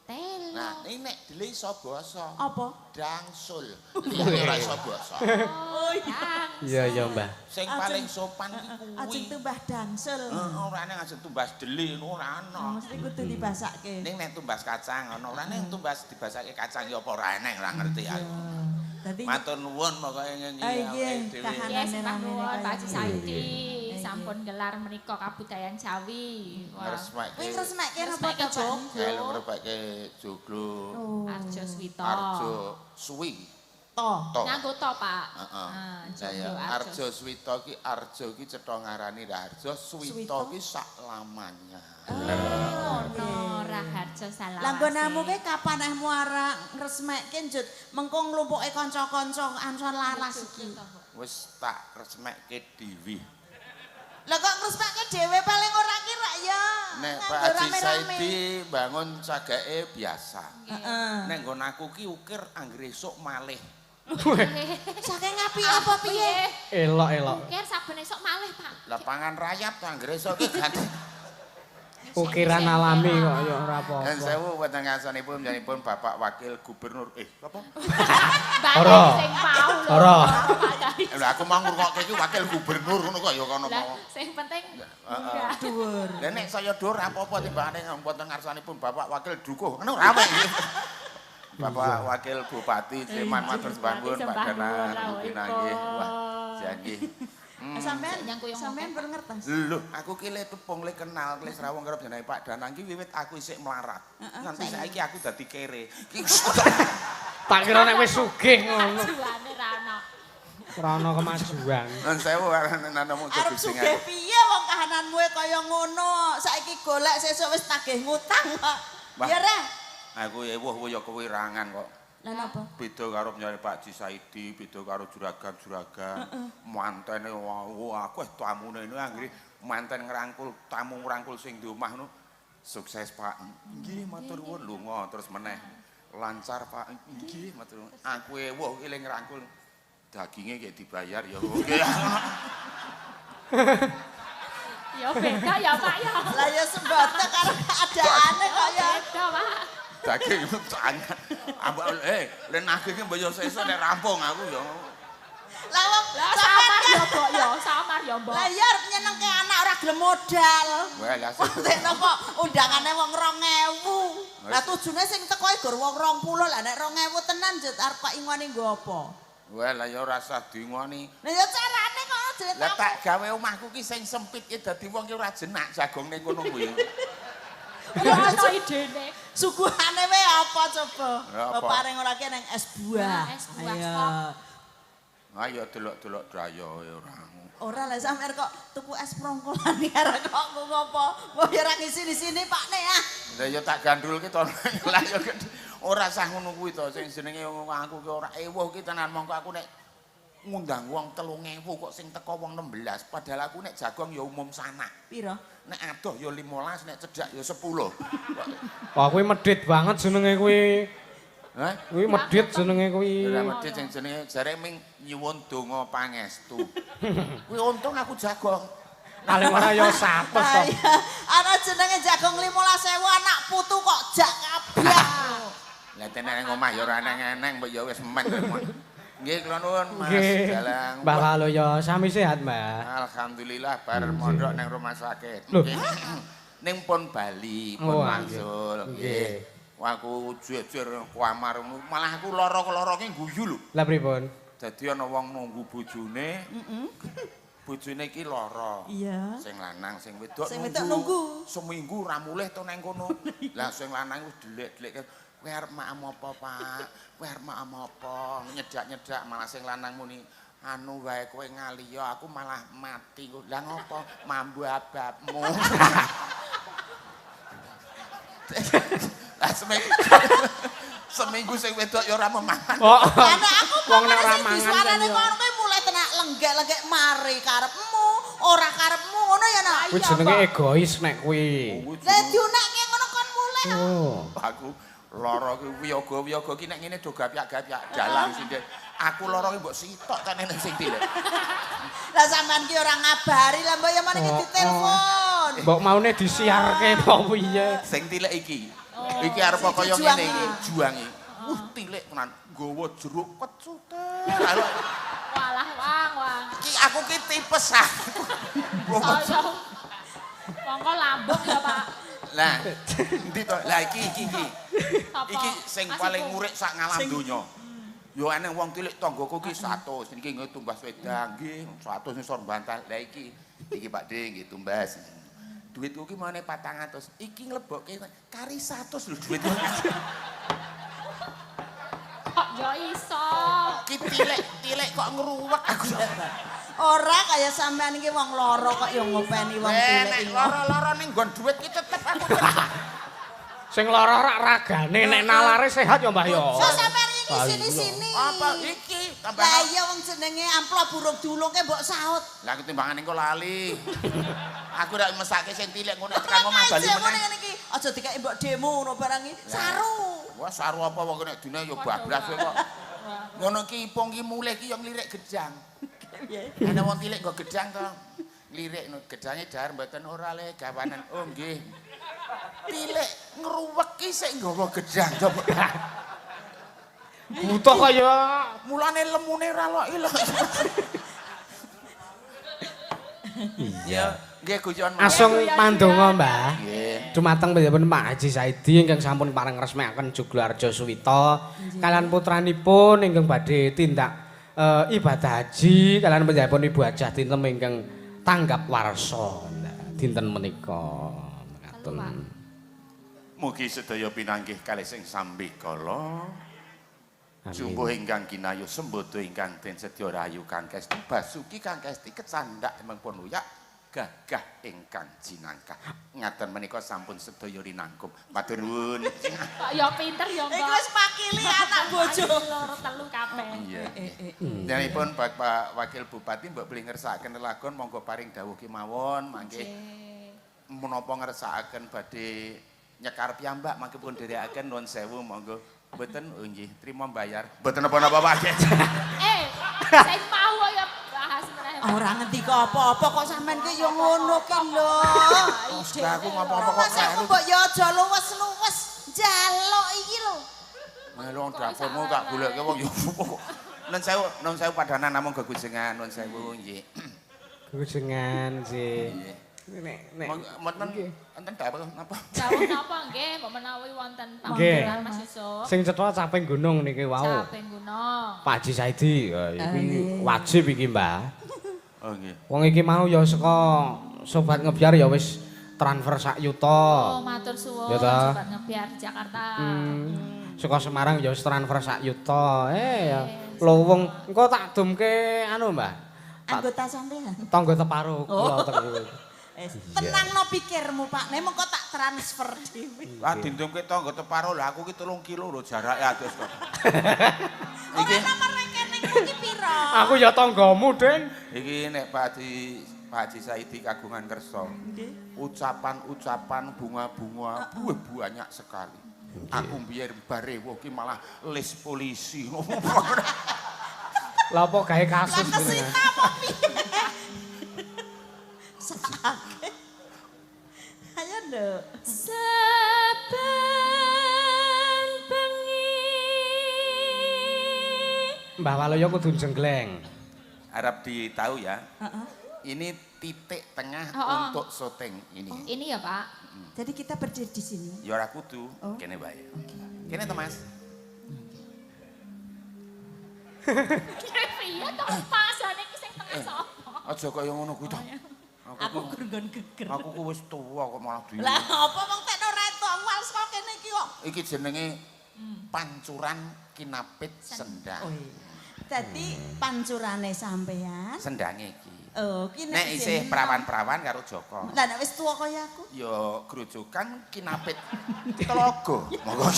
Telo. Nah, ini nek dele iso basa. Apa? Dangsul. Liyane ora iso basa. Oh iya. Iya iya, Mbah. Sing paling sopan ki kuwi. Ajeng tumbas dangsul. Heeh, ora nek ajeng tumbas dele ora ana. Mesti kudu dibasake. Ning nek tumbas kacang ana, ora nek tumbas dibasake kacang ya apa ora eneng ora ngerti aku. Dadi matur nuwun pokoke ngene iki kahanane rame. Pak Haji Saidi sampun gelar menika kabudayan Jawi. Ngresmekke. Kuwi ngresmekke napa to, Pak? Kelo ngresmekke joglo. Arjo Swito. Arjo Suwi. To. Nganggo to, Pak. Heeh. Arjo Swito ki Arjo ki cetha ngarani Raharjo, Swito ki saklamanya. Ngono, Raharjo salawase. Lah nggonamu ki kapan eh muara ngresmekke njut mengko nglumpuke kanca-kanca anson laras iki. Wis tak resmekke dhewe. Lah kok ngresmekke dhewe paling ora ki rak ya. Nek Pak Haji Saidi bangun cagake biasa. Heeh. Nek nggon aku ki ukir anggere esuk malih. Saking apik apa piye? Elok-elok. Ukir saben esuk malih, Pak. Lah pangan rayap to anggere esuk ki ganti. Ukiran alami kok ya ora apa-apa. Dan sewu wonten ngarsanipun panjenenganipun Bapak Wakil Gubernur. Apa? Ora. Sing mau lho. Ora. Lah aku mau ngrungokke iki wakil gubernur ngono kok ya kono mau. Sing penting dhuwur. Lah nek saya dhuwur apa-apa timbangane wonten ngarsanipun Bapak Wakil Dukuh. Ngono ora apik. Bapak Wakil Bupati Sleman matur sembah nuwun Pak Danang nggih. Wah, jan nggih. Sampeyan perlu ngertos. Lho, aku ki le tepung le kenal le srawung karo jenenge Pak Danang ki wiwit aku isih melarat. Nganti saiki aku dadi kere. Tak kira nek wis sugih ngono. Kemajuane ra ono. Ora ono kemajuan. Nun sewu nanamu arep sugih piye wong kahananmu kaya ngono. Saiki golek sesuk wis tagih ngutang kok. Ya ra. Aku ya wuh ya kewirangan kok. Lah napa? Beda karo nyari Pak Haji Saidi, beda karo juragan-juragan. Mantene aku tamune ini anggere manten ngrangkul, tamu ngrangkul sing di omah ngono. Sukses Pak. Nggih, matur nuwun lunga terus meneh. Lancar Pak. Nggih, matur nuwun. Aku ewuh iki le ngrangkul. Daginge gek dibayar ya. Ya beda ya Pak ya. Lah ya sembote karo keadaane kok ya. Beda Pak. Daging sangat. Ambek le nagih ki mbok yo sesuk nek rampung aku ya. Lah wong samar ya mbok ya, samar ya mbok. Lah iya arep nyenengke anak ora gelem modal. Wah, lah kok undangane wong 2000. Lah tujune sing teko gor wong 20, lah nek 2000 tenan njut arep kok ingone nggo apa? Wah, lah ya ora usah diingoni. Lah ya carane kok aja. Lah tak gawe omahku ki sing sempit ki dadi wong ki ora jenak jagongne kono kuwi. Ora ono idene. Suguhane wae apa coba? Bapak areng ora ki nang es buah. Es buah stop. Ayo delok-delok daya ya ora. Ora lah sampean kok tuku es prongkolan arek kok ngopo? Mbok ya ora ngisi-isini Pakne ah. Lah ya tak gandul ki to. Lah ya ora sah ngono kuwi to sing jenenge aku ki ora ewuh ki tenan mongko aku nek ngundang wong 3000 kok sing teko wong 16 padahal aku nek jagong ya umum sanak. Piro? Nek adoh ya 15, nek cedhak ya 10. Wah kuwi medhit banget jenenge kuwi. Hah? Kuwi medhit jenenge kuwi. Ora medhit sing jenenge jare ming nyuwun donga pangestu. Kuwi untung aku jagong. Paling ora ya 100 to. Ana jenenge jagong 15.000 anak putu kok jak kabeh. Lah tenan nang omah ya ora eneng-eneng mbok ya wis men. Nggih kula nuwun Mas Dalang. Mbah Waluyo sami sehat, Mbah. Alhamdulillah bar mondok nang rumah sakit. Ning pun bali, pun wangsul. Nggih. Aku jejer kamar malah aku lara-lara ki guyu lho. Lah pripun? Dadi ana wong nunggu bojone. Heeh. Bojone iki lara. Iya. Sing lanang sing wedok nunggu. Seminggu ora mulih to nang kono. Lah sing lanang wis delik-delik. Kowe arep maem apa, Pak? Kowe arep maem apa? Nyedak-nyedak malah sing lanang muni, anu wae kowe ngaliya aku malah mati. Lah ngopo? Mambu ababmu. Lah seminggu sing wedok ya ora memangan. Lah nek aku wong nek ora mangan suarane kono kowe mulai tenak lenggek-lenggek mari karepmu, ora karepmu ngono ya nak. Kuwi jenenge egois nek kuwi. Lah diunekke ngono kon mulai. Aku lara ki wiyaga-wiyaga ki nek ngene do gapyak-gapyak dalang sing aku lara ki mbok sitok kan nek sing tilik. Lah sampean ki ora ngabari lah mbok ya mari ki ditelepon. Mbok maune disiarke apa piye? Sing tilik iki. Iki arep kaya ngene iki juange. Tilik tenan nggawa jeruk kecute. Walah wang wang. Iki aku ki tipes aku. Mongko lambung ya, Pak. Lah, endi to? Lah iki. Iki sing paling ngurik sak ngalam donya. Yo eneng wong tilik tanggaku ki 100, niki nggih tumbas wedang nggih, 100 ngisor bantal. Lah iki, iki Pak De nggih tumbas. Duitku ki mone 400. Iki nglebokke kari 100 lho duitku. Kok yo iso? Ki tilik-tilik kok ngruwek aku. Ora kaya sampean iki wong lara kok ya ngopeni wong tilik. Nek lara-lara ning nggon dhuwit ki tetep aku. Sing lara rak ragane nek nalare sehat ya Mbah ya. So sampean iki sini-sini. Apa iki? Lah iya wong jenenge amplop burung diulungke mbok saut. Lah aku timbangane engko lali. Aku rak mesake sing tilik ngono tekan omah bali meneh. Ngene iki aja dikeki mbok demo ngono barang iki. Saru. Wah saru apa wong nek dina ya bablas kowe kok. Ngono ki ipung ki mulih ki yo nglirik gedang. Piye? Ana wong tilik nggo gedang to. Nglirik gedange dahar mboten ora le gawanan. Oh nggih. Tilik ngruwek ki sik nggawa gedang to. Butuh kaya mulane lemune ora lok-ilok. Iya. Nggih guyon. Asung pandonga, Mbah. Nggih. Dumateng panjenengan Pak Haji Saidi ingkang sampun pareng resmikaken Jogloharjo Suwita kalian putranipun ingkang badhe tindak ibadah haji kalian panjenenganipun Ibu Hajah Tinem ingkang tanggap warsa dinten menika. Mekaten. Mugi sedaya pinanggih kalih sing sambikala. Jumbuh ingkang kinayuh sembodo ingkang den sedya rahayu kang kesti basuki kang kesti kecandak mengpun uyak gagah ingkang jinangkah. Ngaten menika sampun sedaya rinangkum. Matur nuwun. Kok ya pinter ya, Mbak. Iku wis makili anak bojo. Loro telu kabeh. Iya. Janipun Bapak Wakil Bupati mbok beli ngersakaken lelagon monggo paring dawuh kemawon mangke menapa ngersakaken badhe nyekar piyambak mangke pun dherekaken nuwun sewu monggo. Mboten nggih, trimo mbayar. Mboten napa-napa Pak. Sing mau ya bahas meneh. Ora ngendika apa-apa kok sampean ki ya ngono ki lho. Aku ngapa-apa kok kleru. Mbok ya aja luwes-luwes njaluk iki lho. Melu dapurmu tak goleke wong ya. Nun sewu padanan namung gegujengan nuwun sewu nggih. Gegujengan nggih. Nek wonten enten dawuh napa? Dawuh napa nggih, mbok menawi wonten panggelan Mas Yusuf. Sing cetha caping gunung niki wau. Caping gunung. Pak Haji Saidi, iki wajib iki, Mbah. Oh nggih. Wong iki mau ya saka Sobat Ngebyar ya wis transfer sak yuta. Oh, matur suwun Sobat Ngebyar Jakarta. Saka Semarang ya wis transfer sak yuta. Ya lho wong engko tak dumke anu, Mbah. Anggota sampean. Tangga teparo kula teng. Tenangno pikirmu Pak, nek mengko tak transfer dhewe. Lah dindungke tangga teparo lho aku ki 3 kilo lho jarake atus kok. Iki nomor rekeningmu ki pira? Aku ya tanggamu, Ding. Iki nek Pak Haji Saidi kagungan kersa. Nggih. Ucapan-ucapan bunga-bunga buah banyak sekali. Aku biyen barewo ki malah lis polisi. Lah apa gawe kasus ngene? Ayo nduk. Saben bengi Mbah Waluyo kudu jenggleng. Harap ditahu ya. Ini titik tengah untuk syuting ini. Ini ya, Pak. Jadi kita berdiri di sini. Ya ora kudu, kene wae. Kene to, Mas. Piye to pasane iki sing tengah sapa? Aja kaya ngono kuwi to. Aku nggon geger. Aku ku wis tuwa kok malah dhewe. Lah apa wong tekno reto awal saka kene iki kok. Iki jenenge pancuran kinapit sendang. Oh iya. Dadi pancurane sampean sendange iki. Oh, ki nek isih prawan-prawan karo Joko. Lah nek wis tuwa kaya aku? Ya grojokan kinapit telaga. Monggo.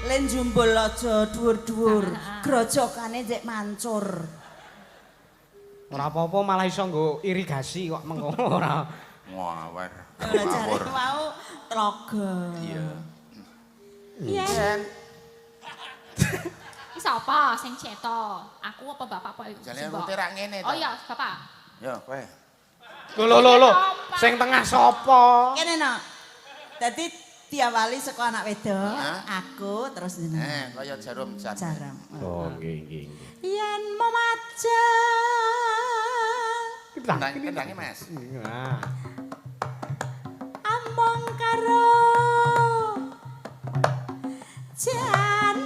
Len jumbul aja dhuwur-dhuwur, grojokane njek mancur. Ora apa-apa malah iso nggo irigasi kok mengko ora. Ngawur. Ngawur. Mau tlaga. Iya. Iya. Iki sapa sing ceto? Aku apa bapak apa iku? Jane rute ra ngene to. Oh iya, bapak. Ya, kowe. Lho lho lho, sing tengah sapa? Kene no. Dadi diawali saka anak wedok, aku terus jenengan. Kaya jarum jam. Jarum. Oh, nggih nggih. Yen memajang. Kendang-kendange, Mas. Nah. Janur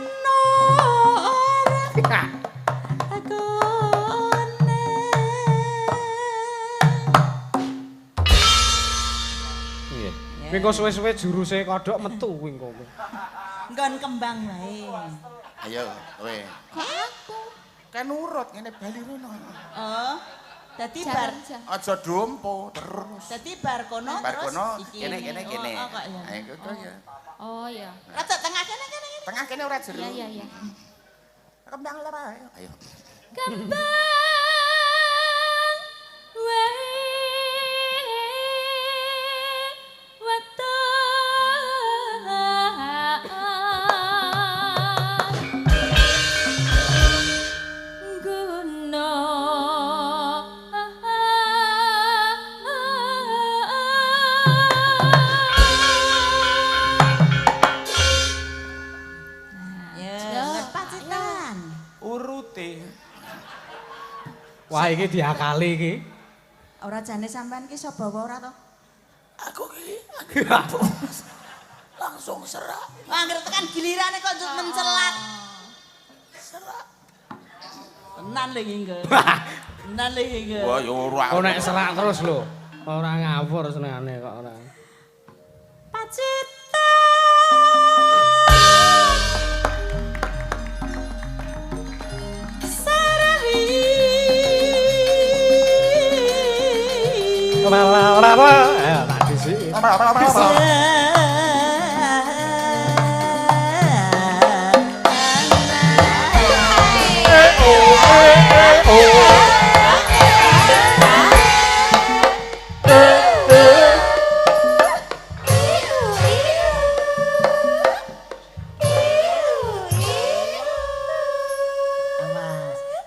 kuning. Nggih. Kuwi engko suwe-suwe juruse kodhok metu kuwi engko. Nggon kembang wae. Ayo, kowe. Kok aku? Kan nurut ngene bali rono. Oh. Dadi bar aja dompo terus. Dadi bar kono bar terus kono iki. Kene kene kene. Oh, kok ya. Ayo kok ya. Oh iya. Rada tengah kene kene kene. Tengah kene ora jero. Iya iya iya. Kembang lara ayo. Ayo. Kembang wae weton guna. Ya, Pacitan. Urute. Wah, iki diakali iki. Ora jane sampean ki iso bawa ora to? Aku ki langsung serak. Angger tekan gilirane kok njut mencelat. Serak. Tenan lho iki engko. Tenan lho iki engko. Wah, ya ora. Kok nek serak terus lho. Ora ngawur senengane kok ora. Pacitan. Sarahi. Ayo tak disiki. Awas,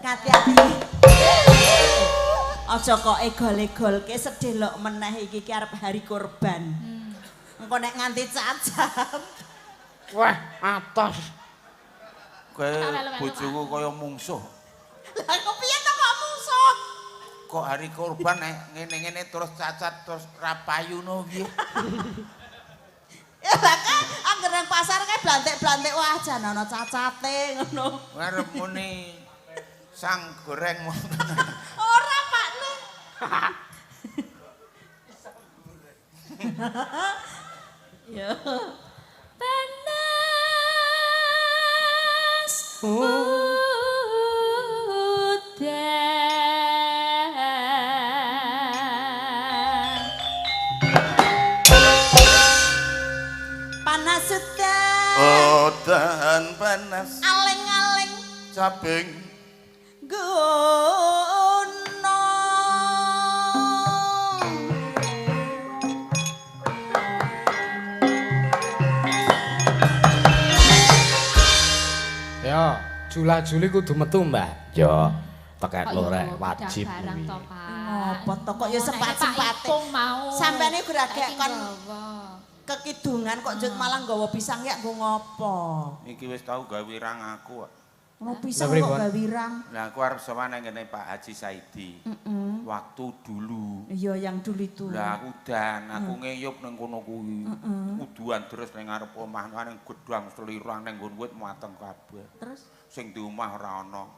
hati-hati. Aja kok egol-egolke sedelok meneh iki ki arep hari kurban. Engko nek nganti cacat. Wah, atos. Kowe bojoku kaya mungsuh. Lah kok piye to kok mungsuh? Kok hari kurban nek ngene-ngene terus cacat terus ra payu no piye? Ya lah kan angger nang pasar kae blantik-blantik wah jan ana cacate ngono. Arep muni sang goreng. Ora Pak Ning. Ya. Panas udan. Panas udan. Udan panas. Aling-aling cabeng gono. Ya, jula-juli kudu metu, Mbah. Ya, tekek lorek wajib. Ngopo to kok ya sempat-sempate. Sampene gragek kon kekidungan kok njut malah nggawa pisang ya nggo ngopo? Iki wis tau gawe wirang aku kok. Ngono pisang kok gawe wirang. Lah aku arep sowan nang ngene Pak Haji Saidi. Waktu dulu. Iya, yang dulu itu. Lah aku dan aku ngeyup ning kono kuwi. Uduan terus ning ngarep omah ning gedang selirang ning nggon wit mateng kabeh. Terus sing di omah ora ana.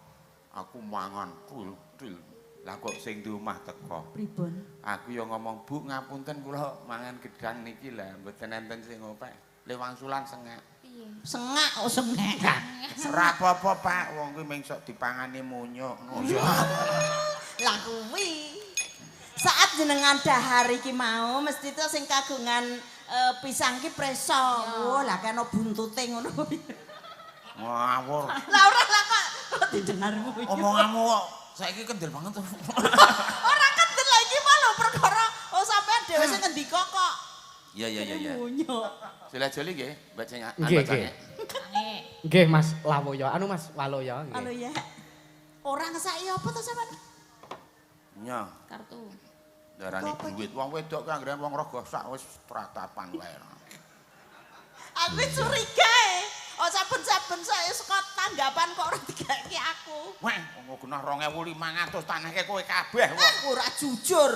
Aku mangan til-til. Lah kok sing di omah teko. Pripun? Aku ya ngomong, "Bu, ngapunten kula mangan gedang niki lah, mboten enten sing ngopek." Le wangsulan sengak. Piye? Sengak, oh sengak. Ora apa-apa, Pak, wong kuwi mung sok dipangani munyuk. Ngono. Lah kuwi. Saat jenengan dahar iki mau mesti to sing kagungan pisang ki preso. Oh, lah kena buntute ngono kuwi. Ngawur. Lah ora lah kok kok didengarmu iki. Omonganmu kok saiki kendel banget to. Ora kendel lah iki mah lho perkara oh sampean dhewe sing ngendika kok. Iya iya iya iya. Munyuk. Jela-jeli nggih, Mbak Ceng. Nggih, nggih. Nggih, Mas Lawoyo. Anu Mas Waloyo nggih. Anu ya. Ora ngesaki apa to sampean? Nya. Kartu. Darani duit wong wedok ki anggere wong rogo sak wis tratapan wae. Aku curiga e. Oh saben-saben saya saka tanggapan kok ora digaeke aku. Wah, wong genah 2500 tanahke kowe kabeh kok. Ora jujur.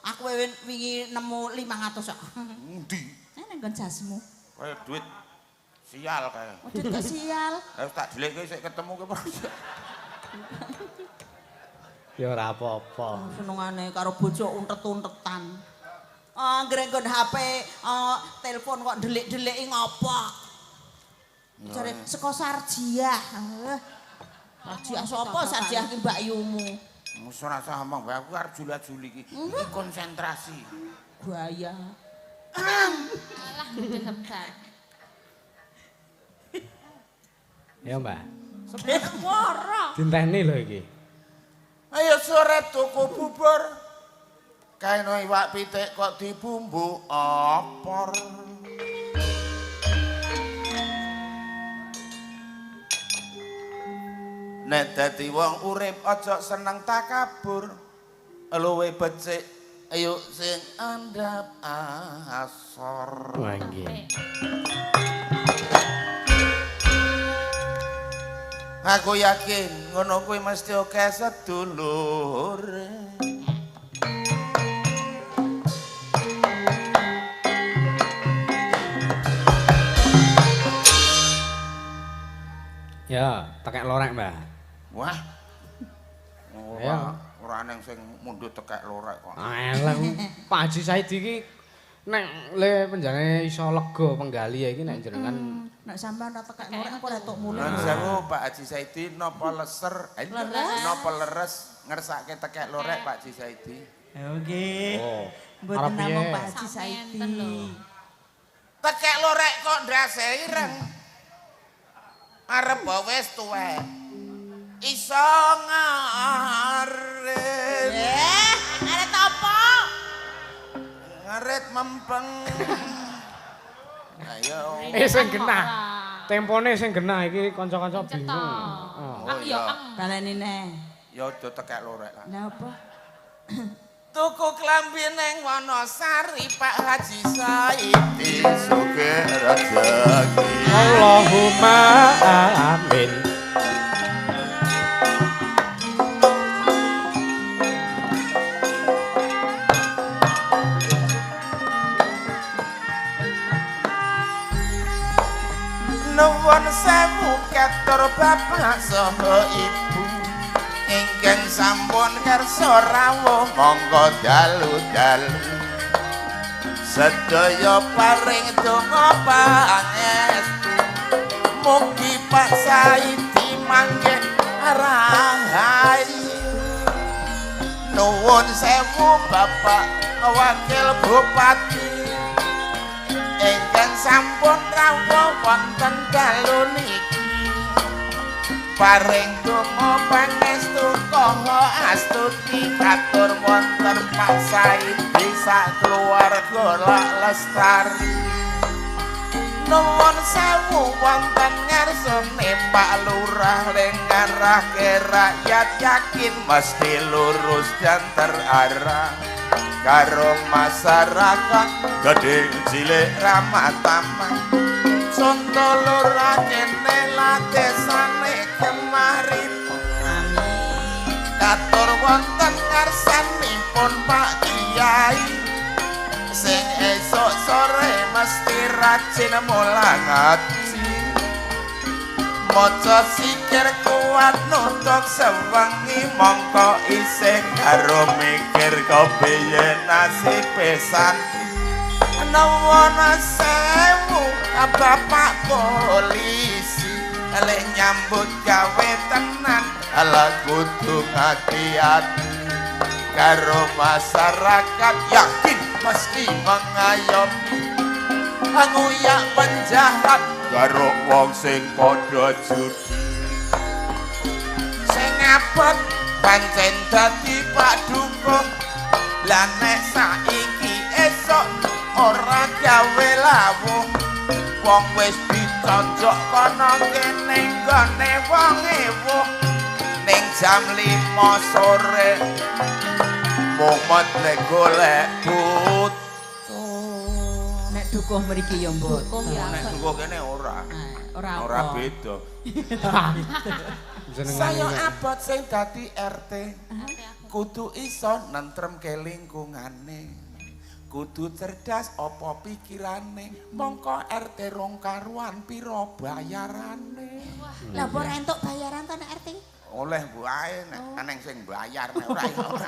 Aku wingi nemu 500 kok. Endi? Nang nggon jasmu. Kaya duit Sial kae. Udut kok sial. Lah tak delikke sik ketemu ki. Ya ora apa-apa. Senengane karo bojo untet-untetan. Anggere nggon HP, telepon kok ndelik-ndeliki ngopo. Jare saka Sarjiah. Sarjiah sapa? Sarjiah ki Mbak Yumu. Wis ora usah ngomong bae aku arep jula-juli iki. Iki konsentrasi. Bahaya. Alah ndehem. Ya, Mbak. Ora. Dinteni lho iki. Ayo sore tuku bubur. Kaeno iwak pitik kok dibumbu opor. Nek dadi wong urip aja seneng takabur. Luwe becik ayo sing andhap asor. Wah nggih. Aku yakin ngono kuwi mesti akeh sedulure. Ya, tekek lorek, Mbah. Wah. Ora ora neng sing mundhut tekek lorek kok. Eleh, Pak Haji Saidi iki nek le penjane iso lega penggali iki nek jenengan nek sampean ora tekek lorek aku ora tok mulih. Nuwun sewu Pak Haji Saidi napa leser? Napa leres ngersake tekek lorek Pak Haji Saidi? Nggih. Oh. Mboten namung Pak Haji Saidi. Tekek lorek kok ndase ireng. Arep wis tuwek. Iso ngarit. Ngarit apa? Ngarit mempeng. Ayo. Sing genah. Tempone sing genah iki kanca-kanca bingung. Oh iya. Baleni neh. Ya aja tekek lorek lah. Lah apa? Tuku klambi ning Wonosari Pak Haji Saidi sugih rejeki. Allahumma amin. Nuwun sewu katur bapak saha ibu ingkang sampun kersa rawuh monggo dalu-dalu sedaya paring donga pangestu mugi Pak Saidi mangke rahayu. Nuwun sewu bapak wakil bupati ingkang sampun rawuh wonten dalu niki paring donga pangestu kaha astuti katur wonten Pak Saidi sak keluarga lak lestari. Nuwun sewu wonten ngarsane Pak Lurah ring ngarahke rakyat yakin mesti lurus dan terarah karo masyarakat gedhe cilik ramah tamah. Conto lurah kene latesane kemarin. Amin. Katur wonten ngarsanipun Pak Kiai sing esuk sore mesti rajin mulang ngaji. Maca sikir kuat nutuk sewengi mongko isih karo mikir kepiye nasibe santri. Nuwun sewu bapak polisi lek nyambut gawe tenan ala kudu ngati-ati karo masyarakat yakin mesti mengayomi nguyak penjahat karo wong sing padha judi sing abot pancen dadi Pak Dukun. Lah nek saiki esuk ora gawe lawuh wong wis diconjok kono kene nggone wong ewuh ning jam 5 sore mumet lek golek butuh. Nek dukuh mriki ya mboten. Nek dukuh kene ora. Ora beda. Saya abot sing dadi RT kudu iso nentremke lingkungane. Kudu cerdas apa pikirane, mongko RT rong karuan pira bayarane. Lah apa ora entuk bayaran to nek RT? Oleh wae nek eneng sing bayar nek ora ya ora.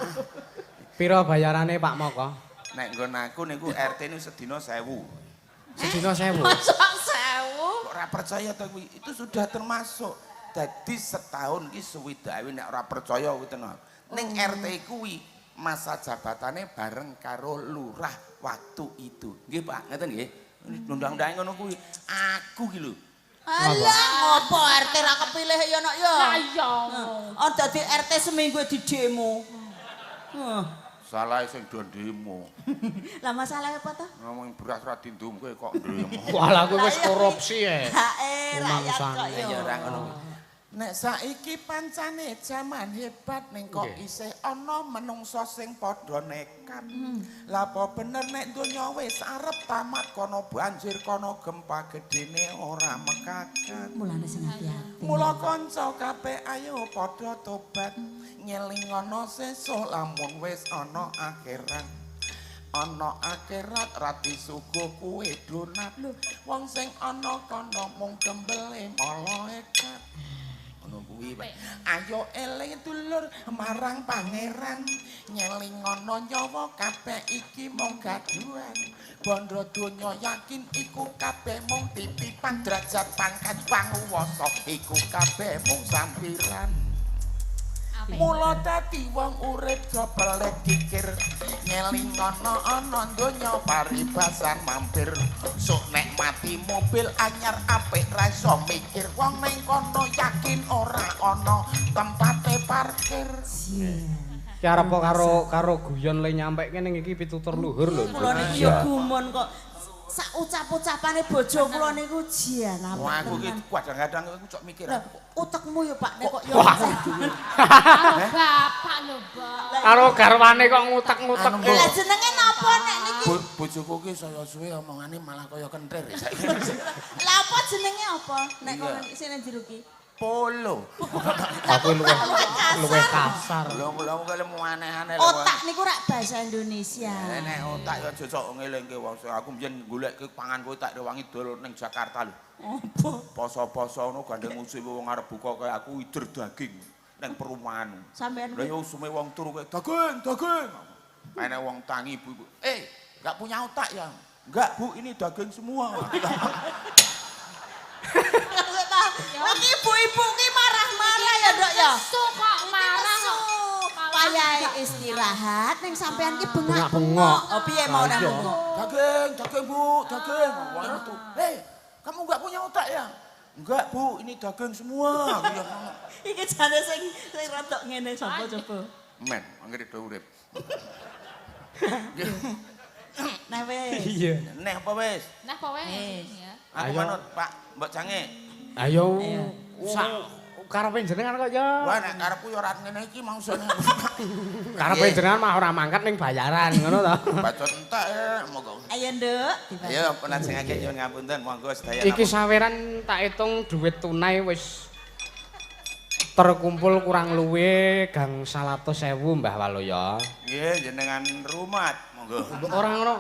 Pira bayarane Pak Moko? Nek nggon aku niku RT niku sedina 1000. Sedina 1000. Masa 1000? Kok ora percaya to kuwi? Itu sudah termasuk. Dadi setahun ki suwidawe nek ora percaya kuwi tenan. Ning RT kuwi masa jabatane bareng karo lurah waktu itu. Nggih Pak, ngeten nggih. Undang-undange ngono kuwi. Aku ki lho. Alah ngopo RT ra kepilih ya nok ya. Lah iya. Oh dadi RT seminggu di demo. Salah sing do demo. Lah masalah apa to? Ngomong beras ra dindumke kok demo. Walah kuwi wis korupsi e. Hae rakyat kok ya ora ngono kuwi. Nek saiki pancane jaman hebat ning kok isih ana menungsa sing padha nekat. Lah apa bener nek donya wis arep tamat kono banjir kono gempa gedene ora mekakat. Mulane sing ati-ati. Mula kanca kabeh ayo padha tobat. Ngeling ana sesuk lamun wis ana akhirat. Ana akhirat ra disuguh kuwe donat. Wong sing ana kono mung gembele malaikat. Ayo eling dulur marang pangeran, nyeling ana nyawa kabeh iki mung gaduhan. Bondo donya yakin iku kabeh mung titipan, derajat pangkat panguwasa iku kabeh mung sampiran. Mula dadi wong urip aja pelit kikir, nyeling ana ana donya paribasan mampir. Sok nek mati mobil anyar apik ra iso mikir, wong ning kono yakin ora ana tempate parkir. Ki arep karo guyon le nyampe kene iki pitutur luhur lho. Kula niki ya gumun kok sak ucap-ucapane bojo kula niku jian apik. Wah aku ki kadang-kadang aku cok mikir utekmu ya Pak nek kok ya. Karo bapak lho, Mbak. Karo garwane kok ngutek-ngutek. Lah jenenge napa nek niki? Bojoku ki saya suwe omongane malah kaya kentir saiki. Lah apa jenenge apa nek kok sing nang jero ki? Polo. Aku luwih kasar. Lho kula kelemu aneh-aneh lho. Otak niku rak bahasa Indonesia. Nek otak ya aja sok ngelingke wong. Aku mbiyen golek pangan kowe tak rewangi dol ning Jakarta lho. Apa? Poso-poso ngono gandeng usume wong arep buka kaya aku ider daging ning perumahan. Sampeyan lha ya usume wong turu kaya daging, daging. Ana wong tangi ibu-ibu. Eh, enggak punya otak ya? Enggak, Bu, ini daging semua. Wong ibu-ibu ki marah-marah ya, Dok ya. Nesu kok marah kok. Wayahe istirahat ning sampean ki bengak-bengok. Oh piye mau nang monggo? Daging, daging Bu, daging. Wong metu. Hei, kamu enggak punya otak ya? Enggak, Bu, ini daging semua. Iki jane sing rodok ngene sapa coba? Men, anggere do urip. Nah wis. Iya. Neh apa wis? Neh apa wis? Aku manut, Pak, Mbok Jange. Ayo sak karepe jenengan kok ya. Wah nek karepku ya ora ngene iki mangsane. Karepe jenengan mah ora mangkat ning bayaran ngono to. Bacot entek monggo. Ayo Nduk. Ayo lajengake nyuwun ngapunten monggo sedaya. Iki saweran tak hitung duit tunai wis terkumpul kurang luwe gang 100.000 Mbah Waluya. Nggih jenengan rumat monggo. Ora ngono.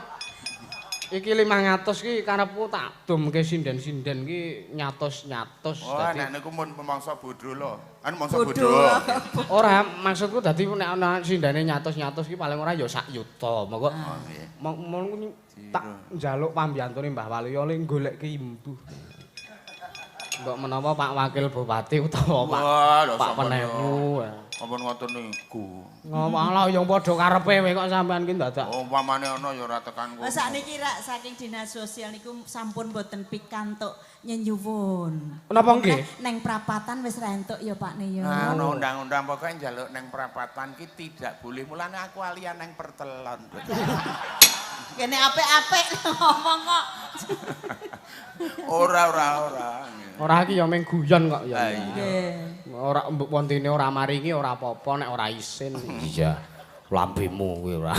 Iki 500 ki karepku tak domke sinden-sinden ki nyatos-nyatos. Oh, nek niku mun mangsa bodho lho. Anu mangsa bodho. Ora, maksudku dadi nek ana sindene nyatos-nyatos ki paling ora ya sak yuta. Monggo. Monggo tak njaluk pambiyantune Mbah Waluya le goleke imbuh. Mbok menawa Pak Wakil Bupati utawa Pak Penewu. Ampun ngoten niku. Ngomong lah yang padha karepe kowe kok sampean ki dadak. Oh, umpamane ana ya ora tekan kono. Sakniki rak saking Dinas Sosial niku sampun mboten pikantuk nyenyuwun. Napa nggih? Neng prapatan wis ra entuk ya Pak ne ya. Nah, ana undang-undang pokoke njaluk neng prapatan ki tidak boleh. Mulane aku alian neng pertelon. Kene apik-apik ngomong kok. Ora. Ora iki ya mung guyon kok ya. Nggih. Ora mbok wontene ora maringi ora apa-apa nek ora isin. Iya. Lambemu kuwi ora.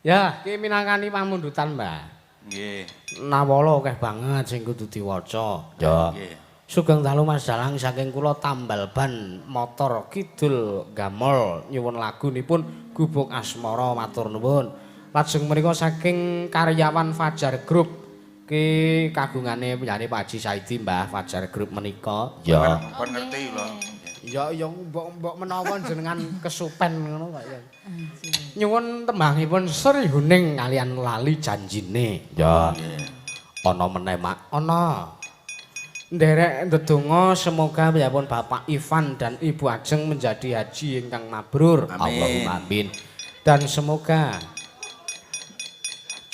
Ya, ki minangkani pamundutan, Mbah. Nggih. Nawala akeh banget sing kudu diwaca. Ya. Nggih. Sugeng dalu Mas Dalang saking kula tambal ban motor kidul Gamol nyuwun lagunipun Gubuk Asmara matur nuwun. Lajeng menika saking karyawan Fajar Group ki kagungane penyanyi Pak Haji Saidi Mbah Fajar Group menika. Ya. Pun ngerti lho. Ya ya mbok-mbok menawa jenengan kesupen ngono kok ya. Nyuwun tembangipun Sri Huning kalian lali janjine. Ya. Ana meneh Mak, ana. Nderek ndedonga semoga piyambakipun Bapak Ivan dan Ibu Ajeng menjadi haji ingkang mabrur. Allahumma amin. Dan semoga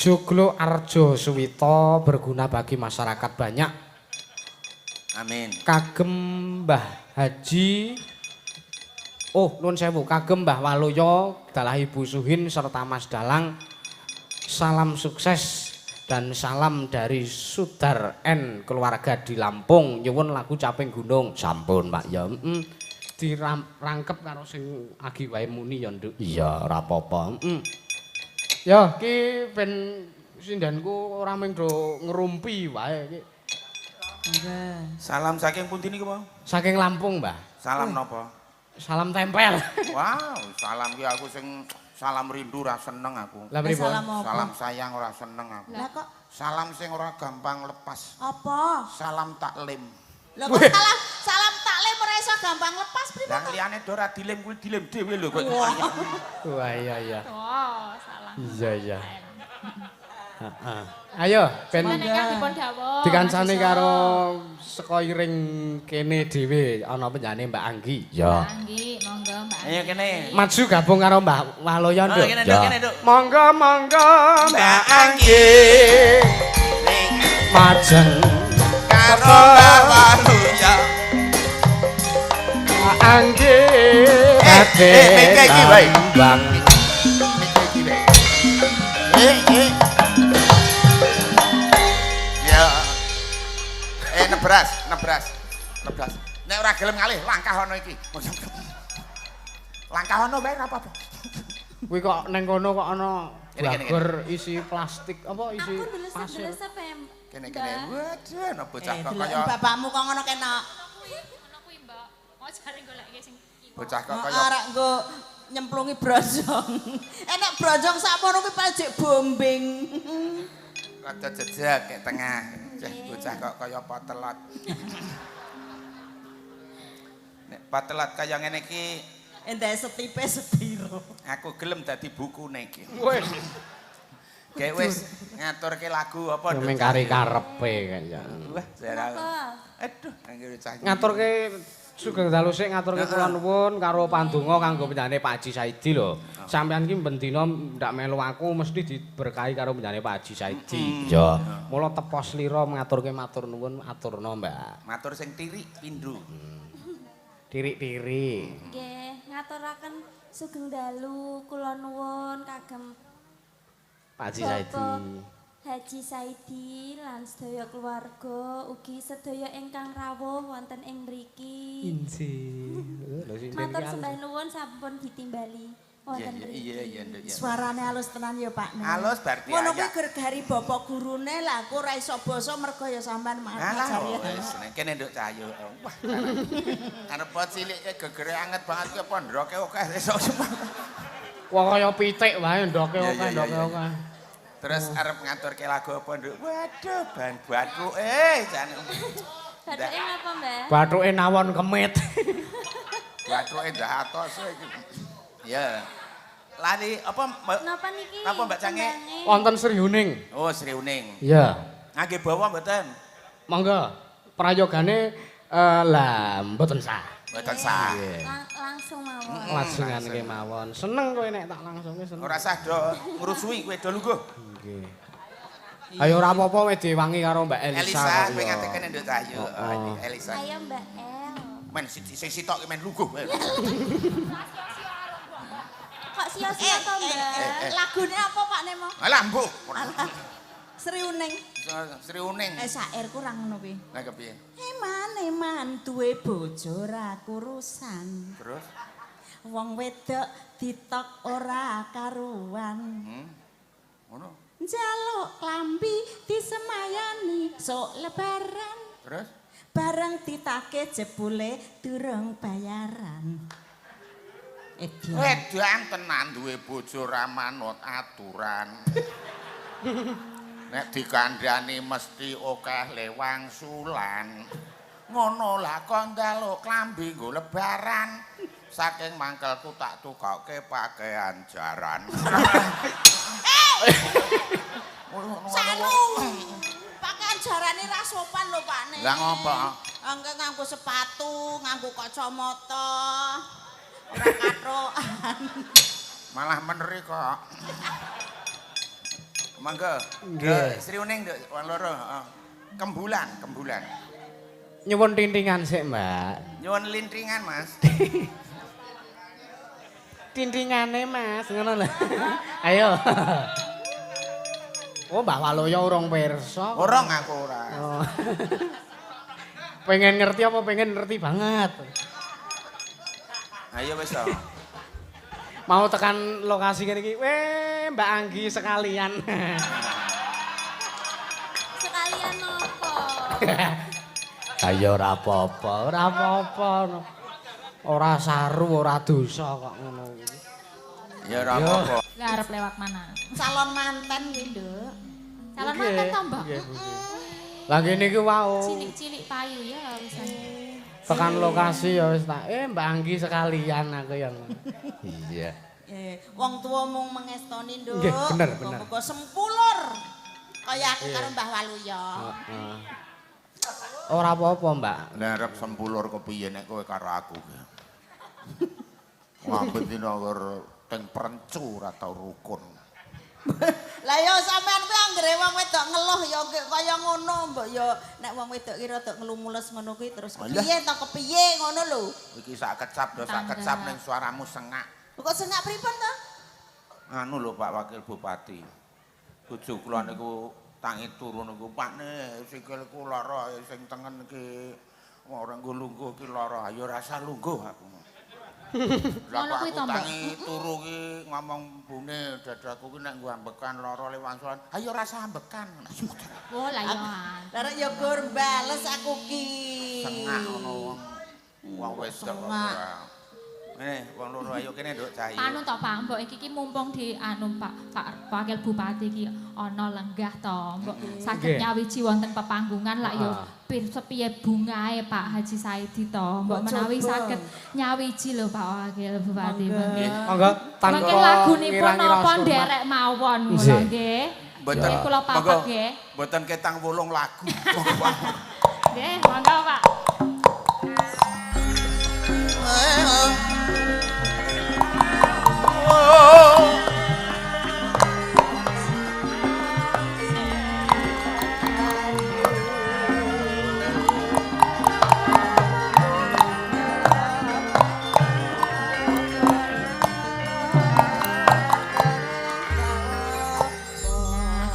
Joglo Arjo Suwito berguna bagi masyarakat banyak. Amin. Kagem Mbah Haji, oh nuwun sewu, kagem Mbah Waluyo, dalah Ibu Suhin serta Mas Dalang. Salam sukses dan salam dari Sudar N keluarga di Lampung. Nyuwun lagu Caping Gunung. Sampun Pak ya. Dirangkep karo sing agi wae muni ya Nduk. Iya, ora apa-apa. Ya ki ben sindanku ora mung do ngrumpi wae iki. Salam saking pundi niku, Pak? Saking Lampung, Mbah. Salam napa? Salam tempel. Wow, salam ki aku sing salam rindu ora seneng aku. Lah pripun? Salam sayang ora seneng aku. Lah kok salam sing ora gampang lepas. Apa? Salam taklim. Lah kok salam taklim ora iso gampang lepas pripun? Lah liyane do ora dilim kuwi dilim dhewe lho kok. Wah iya iya. Oh, salam. Iya iya. Heeh. Ayo ben dikancani karo saka iring kene dhewe ana penjane Mbak Anggi. Ya. Mbak Anggi, monggo Mbak Anggi. Ayo kene. Maju gabung karo Mbak Waluyo, Nduk. Kene, Nduk, kene, Nduk. Monggo monggo Mbak Anggi. Majeng karo Mbak Waluyo. Mbak Anggi badhe iki wae. Bang. Iki wae. Nebras. Nek ora gelem ngalih, langkah ana iki. Langkah ana wae ora apa-apa. Kuwi kok ning kono kok ana bagor isi plastik apa isi pasir. Kene-kene. Waduh, ana bocah kok kaya bapakmu kok ngono kena. Ngono kuwi, Mbak. Mau jare goleke sing kiwa. Bocah kok kaya ora nggo nyemplungi brojong. Enek brojong sakmono kuwi paling jek bombing. Rada jejeg kek tengah. Bocah kok kaya potelot. Nek potelot kaya ngene iki entek setipe sepiro. Aku gelem dadi bukune iki. Wis. Kayak wis ngaturke lagu apa Nduk? Mung kari karepe kaya. Wah, jarang. Aduh, anggere cah. Ngaturke sugeng dalu sik ngaturke kula nuwun karo pandonga kanggo penjane Pak Haji Saidi lho. Sampeyan ki ben dina ndak melu aku mesti diberkahi karo penjane Pak Haji Saidi. Ya. Mula tepo slira ngaturke matur nuwun aturna, Mbak. Matur sing tirik pindho. Tirik-tirik. Nggih, ngaturaken sugeng dalu kula nuwun kagem Pak Haji Saidi. Haji Saidi lan sedaya keluarga ugi sedaya ingkang rawuh wonten ing mriki. Injih. Matur sembah nuwun sampun ditimbali wonten mriki. Iya iya iya. Suarane halus tenan ya Pak. Halus berarti. Ngono kuwi gergari bapak gurune lah aku ora iso basa mergo ya sampean ngajari. Wis nek kene Nduk Cahyo. Wah. Arep cilik gegere anget banget ki apa ndoke akeh esuk. Wah kaya pitik wae ndoke akeh ndoke akeh. Terus arep ngaturke lagu apa Nduk? Waduh, ban bathuke jane. Bathuke napa, Mbah? Bathuke nawon kemit. Bathuke ndak atos iki. Ya. Lali apa napa niki? Napa Mbak Cange? Wonten Sri Huning. Oh, Sri Huning. Iya. Ngangge bawa mboten? Monggo. Prayogane lah mboten sah. Mboten sah. Langsung mawon. Lajengan kemawon. Seneng kowe nek tak langsunge seneng. Ora sah do ngrusui kowe do lungguh. Nggih. Ayo ora apa-apa wis diwangi karo Mbak Elisa. Elisa kowe ngateken Nduk Cahyo. Elisa. Ayo Mbak El. Men sing sitok ki men lungguh. Kok sia-sia to, Mbak? Lagune apa Pak Nemo? Alah mbuh. Sri Uning. Sri Uning. Sair kurang ngono kuwi. Lah kepiye? Eman-eman duwe bojo ora kurusan. Terus? Wong wedok ditok ora karuan. Ngono. Njaluk klambi disemayani sok lebaran. Terus? Bareng ditake jebule durung bayaran. Edan tenan duwe bojo ra manut aturan. Nek dikandhani mesti akeh lewang sulan. Ngono lah kok njaluk klambi nggo lebaran. Saking mangkelku tak tukoke pakaian jaran. Sanu. Pakaian jarane ra sopan lho, Pak Ne. Lah ngopo? Engke nganggo sepatu, nganggo kacamata. Ora katrokan. Malah meneri kok. Monggo. Nggih. Sri Uning, Nduk, wong loro, heeh. Kembulan, kembulan. Nyuwun tintingan sik, Mbak. Nyuwun lintingan, Mas. Tintingane, Mas, ngono lho. Ayo. Oh, Mbak Waluyo urung pirsa. Urung aku ora. Oh. Pengen ngerti apa pengen ngerti banget? Ayo wis to. Mau tekan lokasi kene iki, weh Mbak Anggi sekalian. Sekalian nopo? Ayo ora apa-apa, ora apa-apa. Ora saru, ora dosa kok ngono kuwi. Ya ora apa-apa. Lah arep lewat mana? Calon manten kuwi, Nduk. Calon manten to, Mbak? Lah kene iki wau. Cilik-cilik payu ya wisan. Tekan lokasi ya wis tak Mbak Anggi sekalian aku yang. Iya. Wong tuwa mung mengestoni, Nduk. Nggih, bener, bener. Muga sempulur kaya aku karo Mbah Waluyo. Heeh. Ora apa-apa, Mbak. Lah arep sempulur kepiye nek kowe karo aku. Wah, bendina teng prencu ora tau rukun. Lah ya sampean kuwi anggere wong wedok ngeluh ya kaya ngono, mbok ya nek wong wedok ki rada nglumules ngono kuwi terus kepiye to kepiye ngono lho. Iki sak kecap ya sak kecap ning suaramu sengak. Kok sengak pripun to? Anu lho Pak Wakil Bupati. Bojo kula niku tangi turu niku Pak ne sikilku lara sing tengen iki ora nggo lungguh iki lara. Ayo rasa lungguh aku. Lah aku tangi turu ki ngomong bune dadaku ki nek nggo ambekan lara lewangsulan. Ayo rasa ambekan. Oh lah ya. Lah rek ya gur bales aku ki. Sengak ngono wong. Wong wedok ora. Ngene wong loro ayo kene Nduk Cahayu. Anu to Pak, mbok iki ki mumpung di anu Pak Wakil Bupati iki ana lenggah to. Mbok saged nyawiji wonten pepanggungan lak ya sepiye bungae Pak Haji Saidi to. Mbok menawi saged nyawiji lho Pak Wakil Bupati. Monggo tanpa lagunipun napa nderek mawon ngono nggih. Mboten kula papak nggih. Mboten ketang 8 lagu. Nggih, monggo Pak.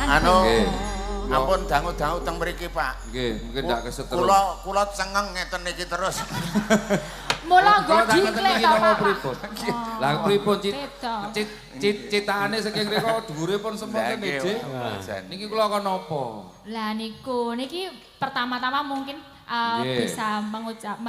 Anu, ampun dangu-dangu teng mriki, Pak. Nggih, mungkin ndak kesetrum. Kula cengeng ngeten iki terus. Mula nggo dingklek to, Pak. Lah pripun citane saking rika dhuwure pun semonten nggih. Niki kula kon napa? Lah niku niki pertama-tama mungkin bisa mengucap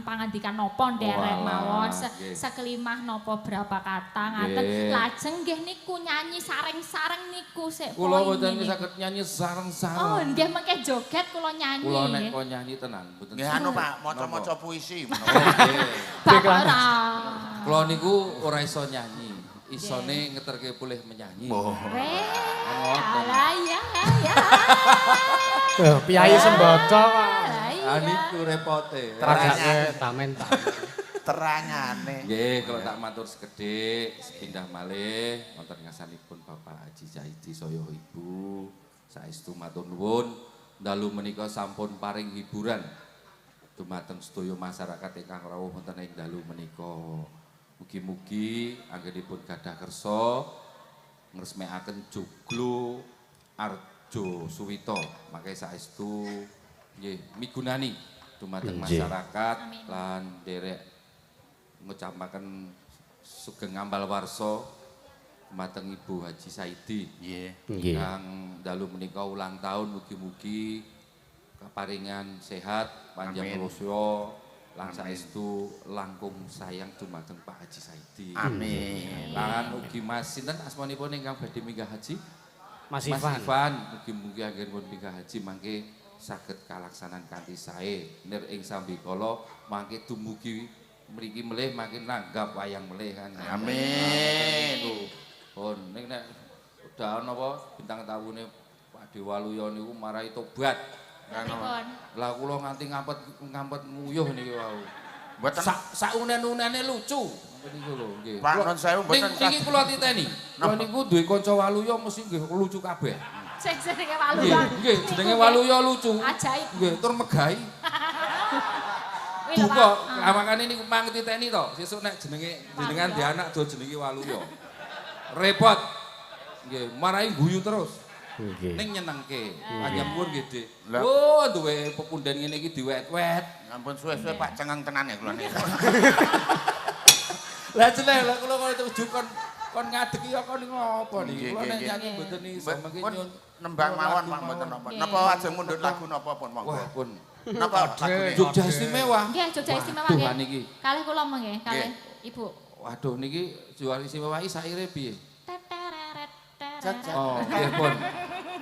pangandikan napa nderek mawon sekelimah napa berapa kata ngaten lajeng nggih niku nyanyi sareng-sareng niku sik kula mboten saged nyanyi sareng-sareng. Oh nggih mengke joget kula nyanyi. Kula nek kok nyanyi tenan mboten. Nggih anu Pak maca-maca puisi. Pak ora. Kula niku ora iso nyanyi. Isone ngeterke pulih menyanyi. Alah ya ya. Piyai sembodo kok. Ah niku repote. Terangane tamen ta. Terangane. Nggih, kalau tak matur sekedhik sepindah malih wonten ngasanipun Bapak Haji Saidi saya Ibu. Saestu matur nuwun dalu menika sampun paring hiburan dumateng sedaya masyarakat ingkang rawuh wonten ing dalu menika. Mugi-mugi anggenipun gadah kersa ngresmekaken joglo Arjo Suwito. Mangke saestu nggih migunani dumateng masyarakat lan nderek ngucapaken sugeng ambal warsa dumateng Ibu Haji Saidi. Nggih. Kang dalu menika ulang tahun mugi-mugi kaparingan sehat, panjang yuswa, Lan saestu langkung sayang dumateng Pak Haji Saidi. Amin. Lan ugi Mas sinten asmanipun ingkang badhe minggah haji? Mas Mas Ivan. Ivan mugi-mugi anggenipun minggah haji mangke saged kalaksanan kanthi sae. Nir ing sambikala mangke dumugi mriki melih mangke nanggap wayang melih kan. Amin. Pun ning nek udah ana apa bintang tawune Pak Dewaluya niku marai tobat. Pripun? Lah kula nganti ngampet nguyuh niki wau. Mboten Sak unen-unene lucu. Niku lho nggih. Pak nun sewu mboten niki kula titeni. Kula niku duwe kanca Waluya mesti nggih lucu kabeh. Sing jenenge Waluya. Nggih, jenenge Waluya lucu. Ajaib. Nggih, tur megahi. Kuwi lho, Duka, Pak. makane niku mang titeni to. Sesuk nek jenenge jenengan di anak do jenenge Waluya. Repot. Nggih, marai guyu terus. Nggih. Ning nyenengke. Panjenengan nggih, Dik. Lah. Oh, duwe pepunden ngene iki diwet-wet. Ampun suwe-suwe Pak cengeng tenan ya kula niku. Lah jeleh lah kula kok tuju kon ngadeg ya kon ngopo niki. Kula nek nyanyi mboten iso mangke Pun nyun nembang mawon Pak mboten napa. Nggih. Napa ajeng mundhut lagu napa pun monggo. Wah, pun. Napa lagune? Jogja istimewa. Nggih, Jogja istimewa Waduh, nggih. niki. Kalih kula mengke, kalih Ibu. Waduh niki Jogja istimewa iki saire piye? Tetereret tereret. Oh, nggih pun.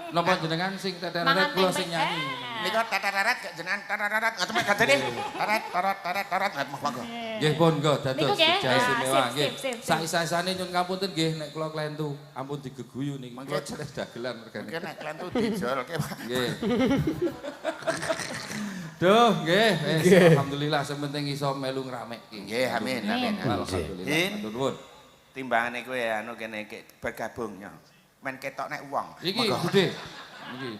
Napa jenengan sing tetereret kula sing nyanyi. Nika tetereret gak jenengan tetereret ngoten mek gadene. Teret teret teret teret ngoten monggo. Nggih pun nggo dados Jogja istimewa nggih. Sak Sak-isane nyun ngapunten nggih nek kula klentu, ampun digeguyu niki. Kula jeleh dagelan mergane. Mungkin nek klentu dijolke Pak. Nggih. Duh, nggih, wis alhamdulillah sing penting iso melu ngramekke. Nggih, amin amin. Alhamdulillah. Hin. Matur nuwun. Timbangane kowe anu kene bergabung yo. Men ketok nek wong. Iki gede. Iki.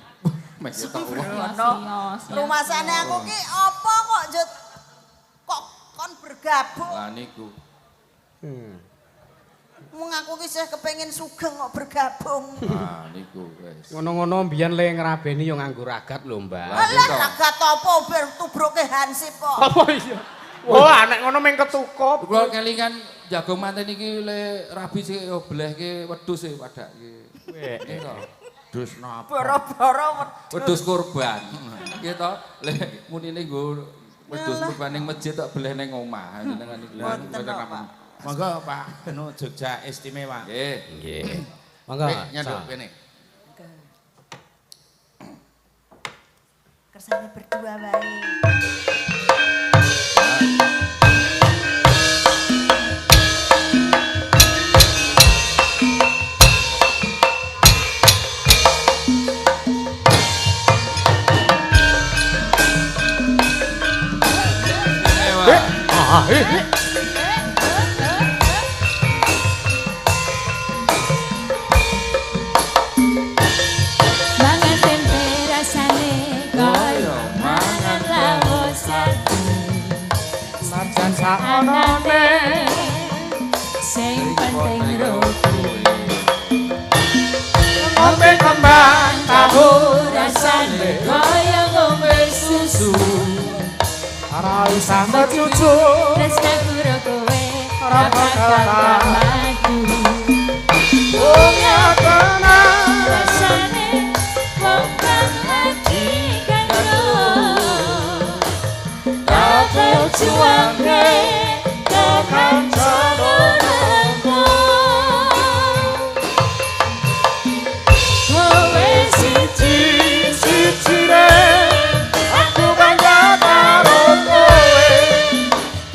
Men ketok wong. Rumasane aku ki apa kok njut kok kon bergabung. Lah niku. Mung aku ki isih kepengin sugeng kok bergabung. Ah niku wis. Ngono-ngono mbiyen le ngrabeni yo nganggo ragat lho, Mbak. Alah ragat apa ber tubruke hansip kok. Apa iya? Wah, nek ngono meng ketukup. Kula kelingan jago manten iki le rabi sik yo belehke wedhus e padake. Nggih to. Dus napa? Boro-boro wedhus. Wedhus kurban. Nggih to. Le munine nggo wedhus kurban ning masjid tok beleh ning omah jenengan niku. Mboten kok, Pak. Monggo Pak anu Jogja istimewa. Nggih. Nggih. Monggo. Nyanduk kene. Kersane berdua wae. Ah, eh. Mangan tempe rasane kaya mangan lawuh sate. Najan sakonone Sing penting roti. ngombe kembang tahu Rasane kaya ngombe susu. ora usah mecucu. Tresnaku ro kowe Ora ora bakal bakal madu. Bunga tenang Rasane wong kang lagi gandrung. Tak perjuangke tekan jodohmu. Kowe siji sijine aku bangga karo kowe.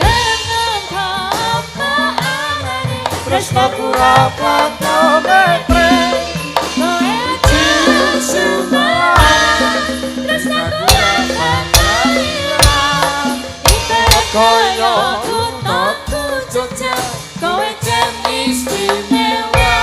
Kenang apa anane Tresnaku ora bakal metre. Kowe sumpah tresnaku ora bakal ilang. Ibarat kaya kuthaku Jogja, kowe jan istimewa.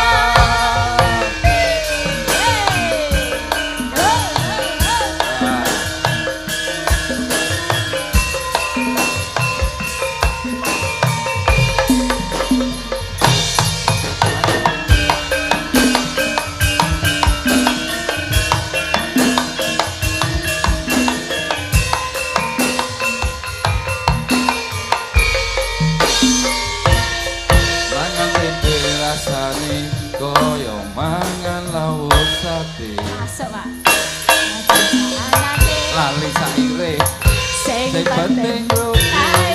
Mangan tempe rasane kaya mangan lawuh sate. Masuk, Pak. Anane Lali saire sing sing penting penting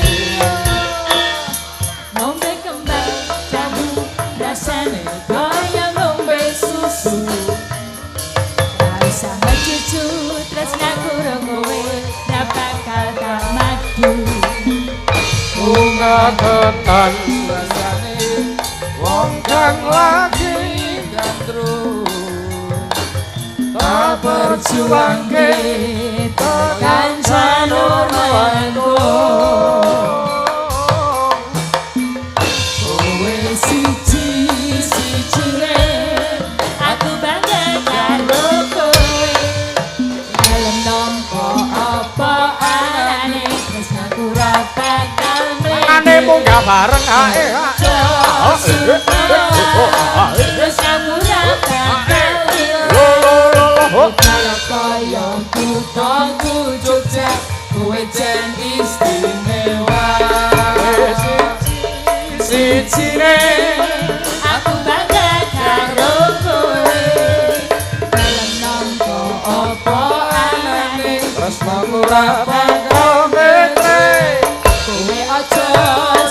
tenan rasane wong kang lagi gandrung tak perjuangke tekan mangko kowe siji-sijine aku bangga karo kowe dalem nampa apa anane tresnaku ra bakal mlene Ane munggah bareng ae tresnaku ra bakal lo lo lo lo kaya kuthaku Jogja kowe jan istimewa siji-sijine aku bangga karo kowe dalem nampa apa anane tresnaku ra bakal metre kowe aja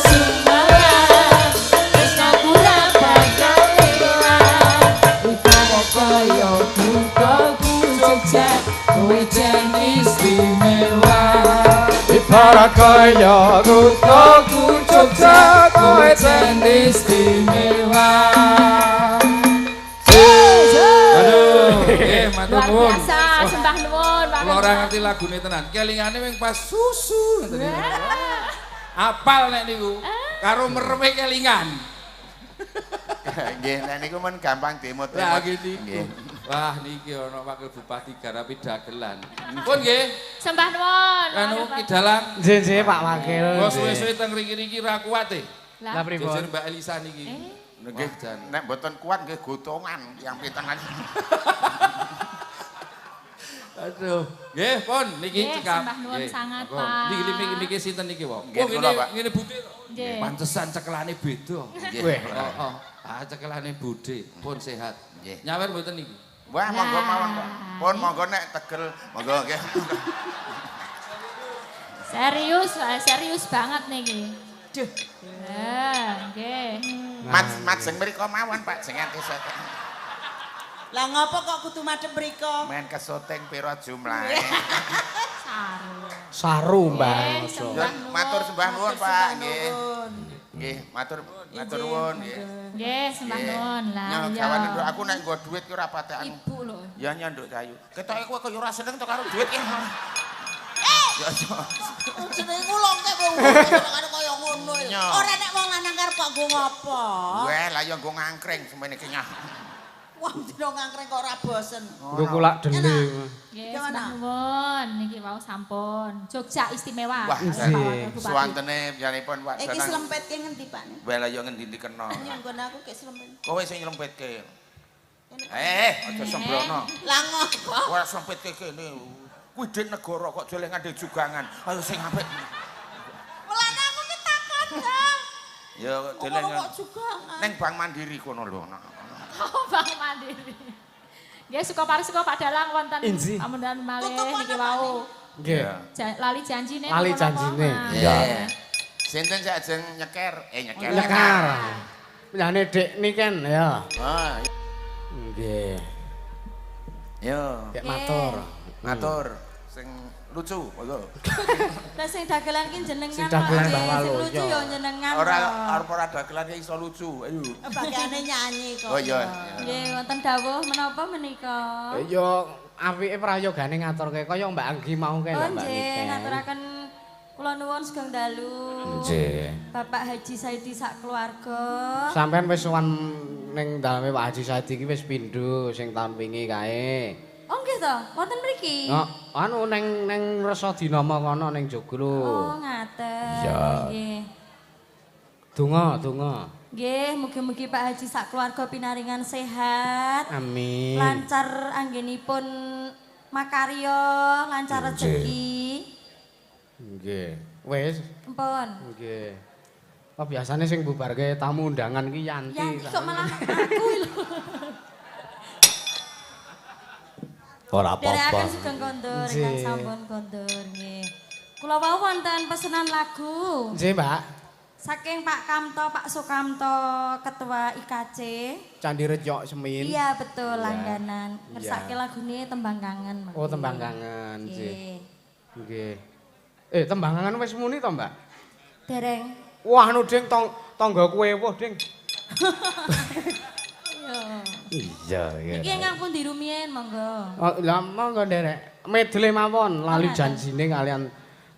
sumalah tresnaku ra bakal ilang ibarat kaya kuthaku Jogja kowe jan istimewa ibarat kaya kuthaku Jogja kowe jan istimewa. Aduh, nggih matur luar nuwun. biasa sembah nuwun Pak Kula ora ngerti lagune tenan. Kelingane mung pas susu ngoten niku. Apal nek niku. Karo mereme kelingan. Nggih, nek niku men gampang dimut-imut. Lah niki. Nggih. Wah niki ana wakil bupati garapi dagelan. Pun nggih, sembah nuwun anu Ki Dalang. Nggih nggih Pak Wakil. Kula suwe-suwe teng mriki-riki ra kuat e. Lah pripun? Jejer Mbak Elisa niki. Nggih, Wah, jan. nek mboten kuat nggih gotongan yang pitengan. Aduh. Nggih, pun niki Nggih, cekap. sembah nuwun Nggih. sangat, Monggo. Pak. Niki niki niki sinten niki, Wong? Nggih, Oh, kula, ngene Pak. ngene Bude to. Nggih. Pantesan cekelane beda. Nggih. Weh. Heeh. Ah cekelane Bude, pun sehat. Nggih. Nyawer mboten niki. Wah, monggo mawon, Pak. Pun monggo nek tegel, monggo nggih. Serius, serius banget niki. Duh. Nggih. Majeng mriko mawon, Pak, jengan kesoting. Lah ngopo kok kudu madhep mriko? Men kesoting pira jumlahe? Saru. Saru Mbah. Nggih, sembah nuwun. Matur sembah nuwun, Pak. Nggih. Nggih, matur matur nuwun nggih. Nggih, sembah nuwun lah. Nyo iya. gawane nduk aku nek nggo dhuwit ki ora patek anu. Ibu lho. Ya nyanduk cayu. Ketoke kowe kaya ora seneng to karo dhuwit ki. Ya ya. Jenenge ngulongke wong karo kaya ngono. Nyo. Ora nek wong lanang karep kok nggo ngopo? Weh, lah ya nggo ngangkring semene ki nyah. Wong dina ngangkring kok ora bosen. Nggo kulak dele. Nggih, sembah nuwun niki wau sampun. Jogja istimewa. Wah, Pak Wakil Bupati. Suwantene biyanipun Pak Iki Danang. slempetke ngendi, Pak? Weh, lah ya ngendi kena. Nyunggon aku kek slempet. Kowe sing nyelempetke. Eh, aja sembrono. Lah ngopo? Ora sempetke kene. Kuwi dik negara kok joleh ngandhe jugangan. Ayo sing apik. Mulane aku ki takon, Dam. Ya deleh Kok kok jugangan. ning Bank Mandiri kono lho. Oh, Bank Mandiri. Nggih, suka parisuka Pak Dalang wonten pamundutan malih niki wau. Nggih. Lali janjine. Lali janjine. Iya. Sinten sing ajeng nyeker? Eh nyeker. Nyekar. Lane Dik niken ya. Ah, Nggih. yo. Dik matur. Matur sing lucu, monggo. Lah sing dagelan ki jenengan. Sing dagelan Pak, Mbah Sing Waluyo. lucu ya jenengan. Ora kok. arep ora dagelan ya iso lucu. Ayo. Bagiane nyanyi kok. Oh iya. Nggih, wonten dawuh menapa menika? Ya apike prayogane ngaturke kaya Mbak Anggi mau kae lho Oh Mbak nggih, Niken. ngaturaken kula nuwun sugeng dalu. Nggih. Bapak Haji Saidi sak keluarga. Sampeyan wis sowan ning daleme Pak Haji Saidi iki wis pindho sing taun wingi kae. Oh nggih to, wonten mriki. Oh, anu neng neng Resa Dinama kono ning Joglo. Oh, ngaten. Iya. Nggih. Donga, donga. Nggih, mugi-mugi Pak Haji sak keluarga pinaringan sehat. Amin. Lancar anggenipun makarya, lancar rezeki. Nggih. Wis. Empun. Nggih. Oh, biasane sing bubarke tamu undangan ki Yanti. Yanti kok malah aku lho. Ora apa-apa. Derekaken sugeng kondur ingkang sampun kondur nggih. Kula wau wonten pesenan lagu. Nggih, Mbak. Saking Pak Kamto, Pak Sukamto, Ketua IKC. Candi Rejo Semin. Iya, betul, langganan. Iya. Ngersake lagune Tembang Kangen. Oh, Tembang Kangen, nggih. Nggih. Nggih. Eh, Tembang Kangen wis muni to, Mbak? Dereng. Wah anu Ding tanggaku ewuh Ding. Iya, iya. Iki ingkang pundi rumiyin monggo. Oh, lha monggo nderek. Medle mawon lali janjine kalian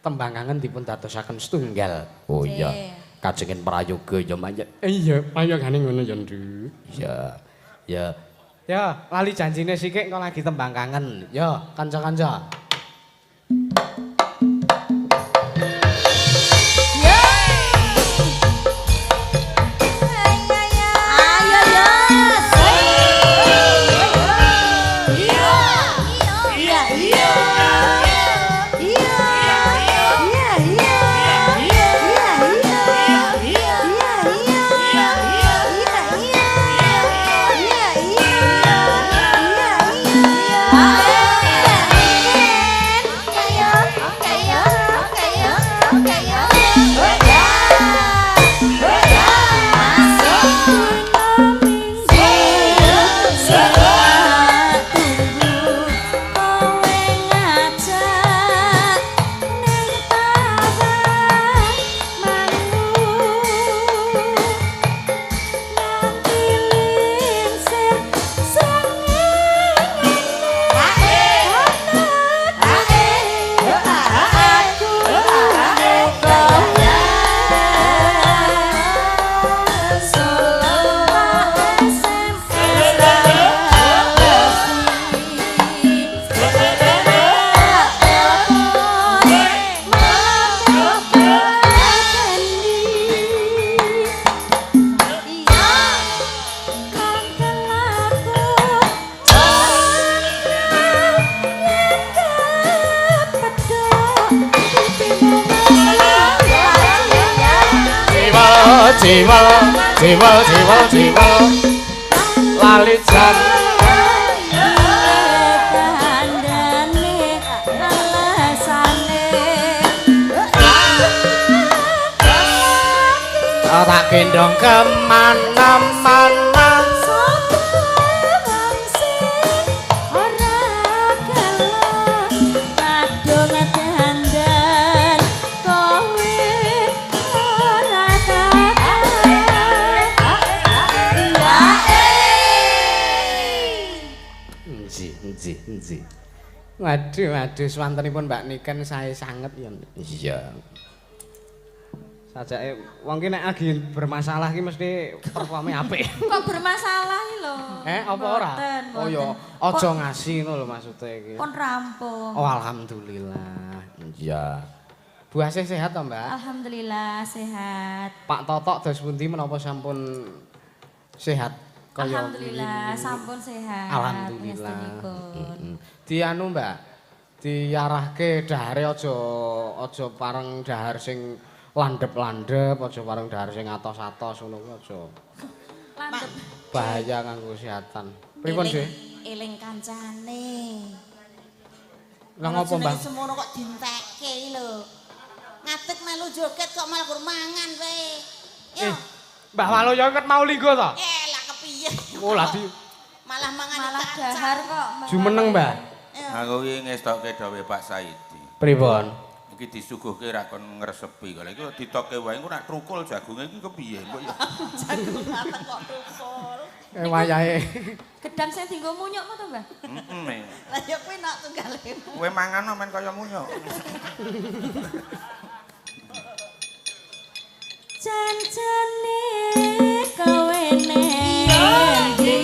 tembang kangen dipun dadosaken setunggal. Oh iya. Kajengin prayoga ya manjen. Iya, prayogane ngono ya, Nduk. Iya. Ya. Ya, lali janjine sikik engko lagi tembang kangen. Ya, kanca-kanca. Jiwal, jiwal, jiwal, jiwal, lali jan. Kandhane alasane. Tak gendong kemana-mana. Waduh, waduh, swantenipun Mbak Niken sae sanget ya. Iya. Sajake wong ki nek lagi bermasalah ki mesti performe apik. Kok bermasalah iki lho? Apa ora? Oh ya, aja ngasi ngono lho maksude iki. Pun rampung. Oh, alhamdulillah. Iya. Bu Asih sehat to, Mbak? Alhamdulillah sehat. Pak Totok dos pundi menapa sampun sehat? Alhamdulillah sampun sehat. Alhamdulillah. Di anu Mbak, diarahke dahare aja aja pareng dahar sing landhep-landhep, aja pareng dahar sing atos-atos ngono kuwi aja. Landhep. Bahaya kanggo kesehatan. Pripun, Dik? Eling kancane. Lah ngopo, Mbak? Semono kok dientekke lho. Ngadeg melu joget kok malah kur mangan kowe. Yo. Mbah Waluyo ket mau linggo to? Lah kepiye? Oh, lah di malah mangan malah dahar kok. Jumeneng, Mbah. Aku iki ngestokke dawuhe Pak Saidi. Pripun? Iki disuguhke ra kon ngresepi. Kalau iki ditokke wae engko nek trukul jagunge iki kepiye mbok ya. Jagung kok trukul. Wayahe. Gedang sing dienggo munyuk apa to, Mbah? Heeh. Lah ya kuwi nak tunggale. Kowe mangan men kaya munyuk. Janjane kowe neng ndi?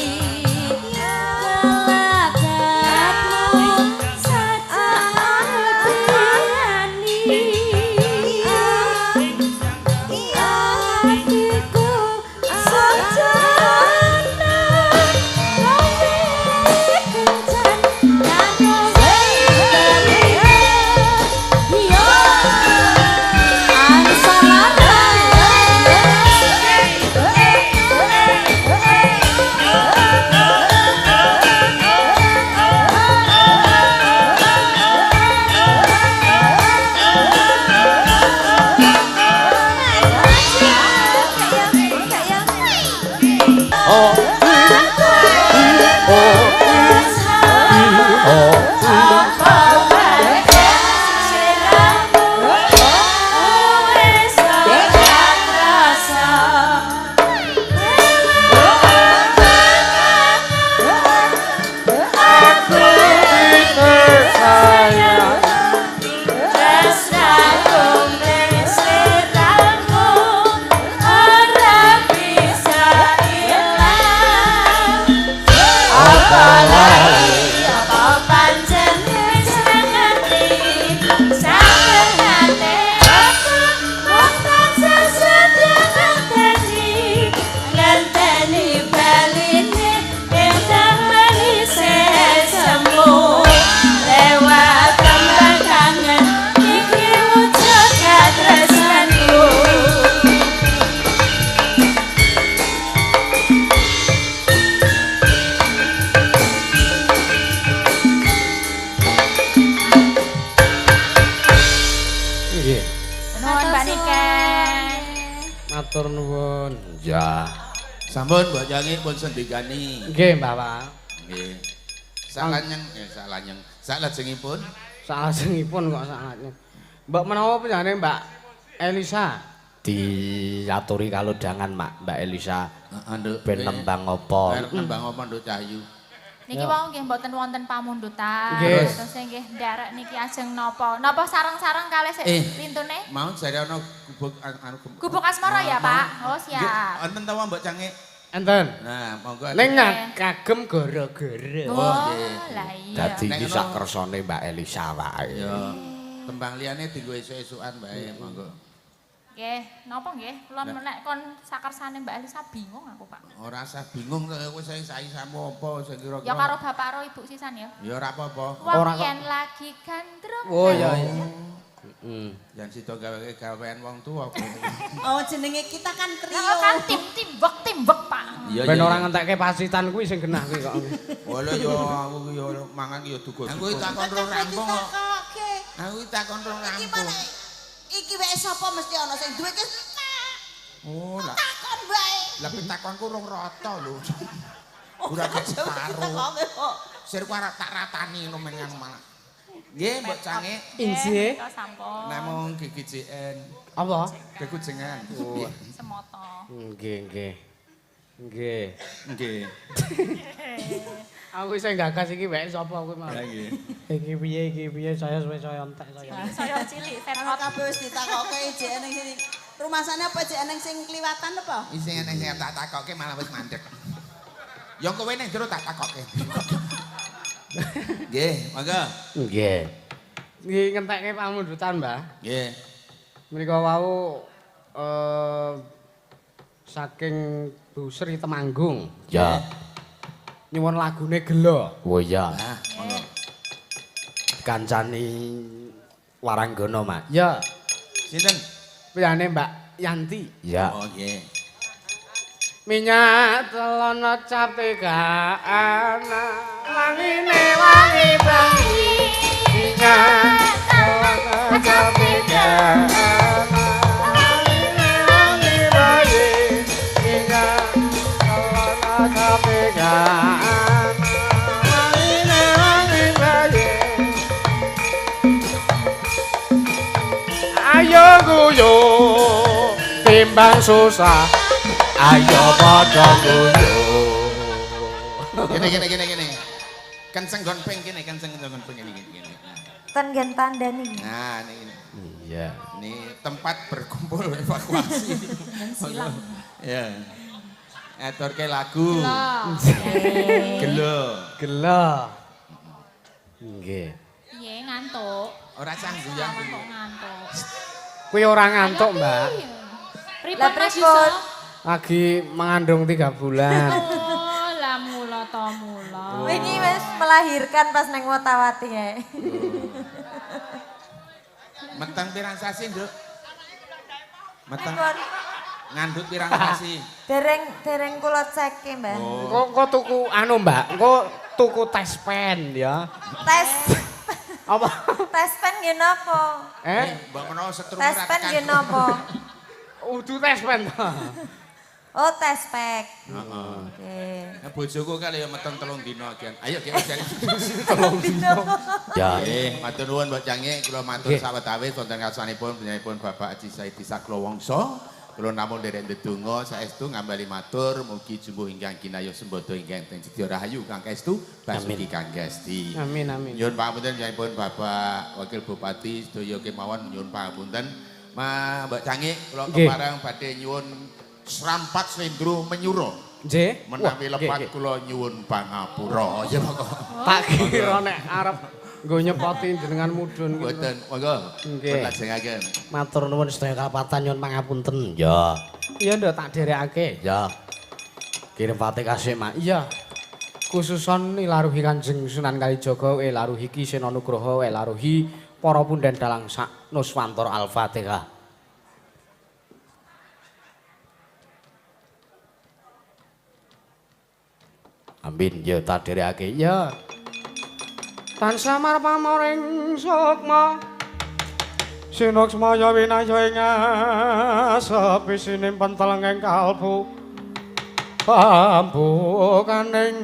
Matur nuwun. Ya. Sampun Mbok Yangi pun sendikani. Nggih, Mbah Pak. Nggih. Salanyeng, salanyeng. Salajengipun? Salajengipun kok salajeng. Mbok menawa panjenengane Mbak Elisa diaturi kalodhangan Mak Mbak Elisa. Heeh, Nduk. Ben nembang apa? Nembang apa Nduk Cahyu? Niki wau nggih mboten wonten pamundutan. Terus nggih nderek niki ajeng napa? Napa sareng-sareng kalih sik lintune? Mau jare ana gubuk anu gubuk asmara ya, Pak. Oh, siap. Wonten ta Mbok Cange? Enten. Nah, monggo. Ning kagem gara-gara. Oh, nggih. Lah iya. Dadi iki sak kersane Mbak Elisa wae. Ya. Tembang liyane dienggo esuk-esukan wae, monggo. Nggih, napa nggih? Kula nek kon sakarsane Mbak Elisa bingung aku, Pak. Ora usah bingung kowe sing saiki-samu apa sing kira-kira. Ya karo bapak karo ibu sisan ya. Ya ora apa-apa. Wong yen lagi gandrung. Oh iya iya. Heeh. Yen sida gawe-gawean wong tuwa. Oh jenenge kita kan trio. Lah kan tim-timbek-timbek, Pak. Ben ora ngentekke pasitan kuwi sing genah kuwi kok. Walah ya aku ki ya mangan ki ya duga. Aku takon rong rampung kok. Aku takon rong rampung. Iki wae sapa mesti ana sing duwe ki. Oh, lah. Takon wae. Lah pitakonku rong rata lho. Ora kok separo. Sirku arep tak ratani ngono men malah. Nggih, Mbok Cange. Injih. Namung GGJN. Apa? Gekujengan. Oh. Semoto. Nggih, nggih. Nggih. Nggih. Aku isih gagas iki wek sapa kuwi mau. Lah nggih. Iki piye saya suwe saya entek saya. Saya cilik Kalau kabeh wis ditakoke ijek ning sini. Rumasane apa ijek ning sing kliwatan apa? Isih ning sing tak takoke malah wis mandek. Ya kowe ning jero tak takoke. Nggih, monggo. Nggih. Nggih ngentekke pamundutan, Mbah. Nggih. Menika wau saking Bu Sri Temanggung. Ya. Nyuwun lagune Gelo. Oh iya. Nah, monggo. Kancani Waranggana, Mak. Ya. Sinten? Piyane Mbak Yanti. Ya. Oh nggih. Minyak telono cap tiga anak langine wangi bayi. Minyak telono cap tiga anak langine wangi bayi. Minyak telono cap tiga anak langine wangi bayi. Ayo guyu timbang susah. Ayo padha guyu. Gini gini gini gini. Kenceng gon ping kene, kenceng gon ping kene gini. Ten gen tandani. Nah, ini ini. Iya. Ini tempat berkumpul evakuasi. Silang. Ya. Aturke lagu. Gelo. Gelo. Nggih. Piye ngantuk? Ora sanggup ya. Kok ngantuk. Kuwi ora ngantuk, Mbak. Pripun Mas Yusuf? Lagi mengandung 3 bulan. Oh, lah mula to mula. Wingi wis melahirkan pas nang Wotawati ya. Meteng pirang sasi, Nduk? Meteng. Ngandut pirang sasi? Dereng kula ceke, Mbak. Engko engko tuku anu, Mbak. Engko tuku tes pen ya. Tes apa? Tes pen nggih napa? Eh, Mbak menawa setrum tes pen nggih napa? Udu tes pen. Oh, tes pack. Heeh. Oke. Nah, bojoku kali ya meteng 3 dina kian. Ayo ki jare 3 dina. Ya. Nggih, matur nuwun Mbok Cange, kula matur sawetawis wonten ngarsanipun panjenenganipun Bapak Haji Saidi Saklowongso. Kula namung nderek ndedonga saestu ngambali matur mugi jumbuh ingkang kinayuh sembada ingkang ten sedya rahayu kang kaestu basuki kang gesti. Amin amin. Nyuwun pangapunten panjenenganipun Bapak Wakil Bupati sedaya kemawon nyuwun pangapunten. Ma Mbok Cange kula kepareng badhe nyuwun Serampat Slendro Menyuro. Nggih. Menawi lepat kula nyuwun pangapura. Ya monggo. Tak kira nek arep nggo nyepoti jenengan mudhun. Mboten, monggo. Nggih. Lajengaken. Matur nuwun sedaya kapatan nyuwun pangapunten. Ya. Iya nduk tak dherekake. Ya. Kirim Fatihah sik, Mak. Iya. Khususon ilaruhi Kanjeng Sunan Kalijaga, ilaruhi Ki Seno Nugroho, ilaruhi para punden dalang sak Nuswantara. Al-Fatihah. Amin ya tak dherekake. Ya. Tansah marpamoring sukma. Sinuksmaya winaya ing asepi sinimpen telenging kalbu pambukaning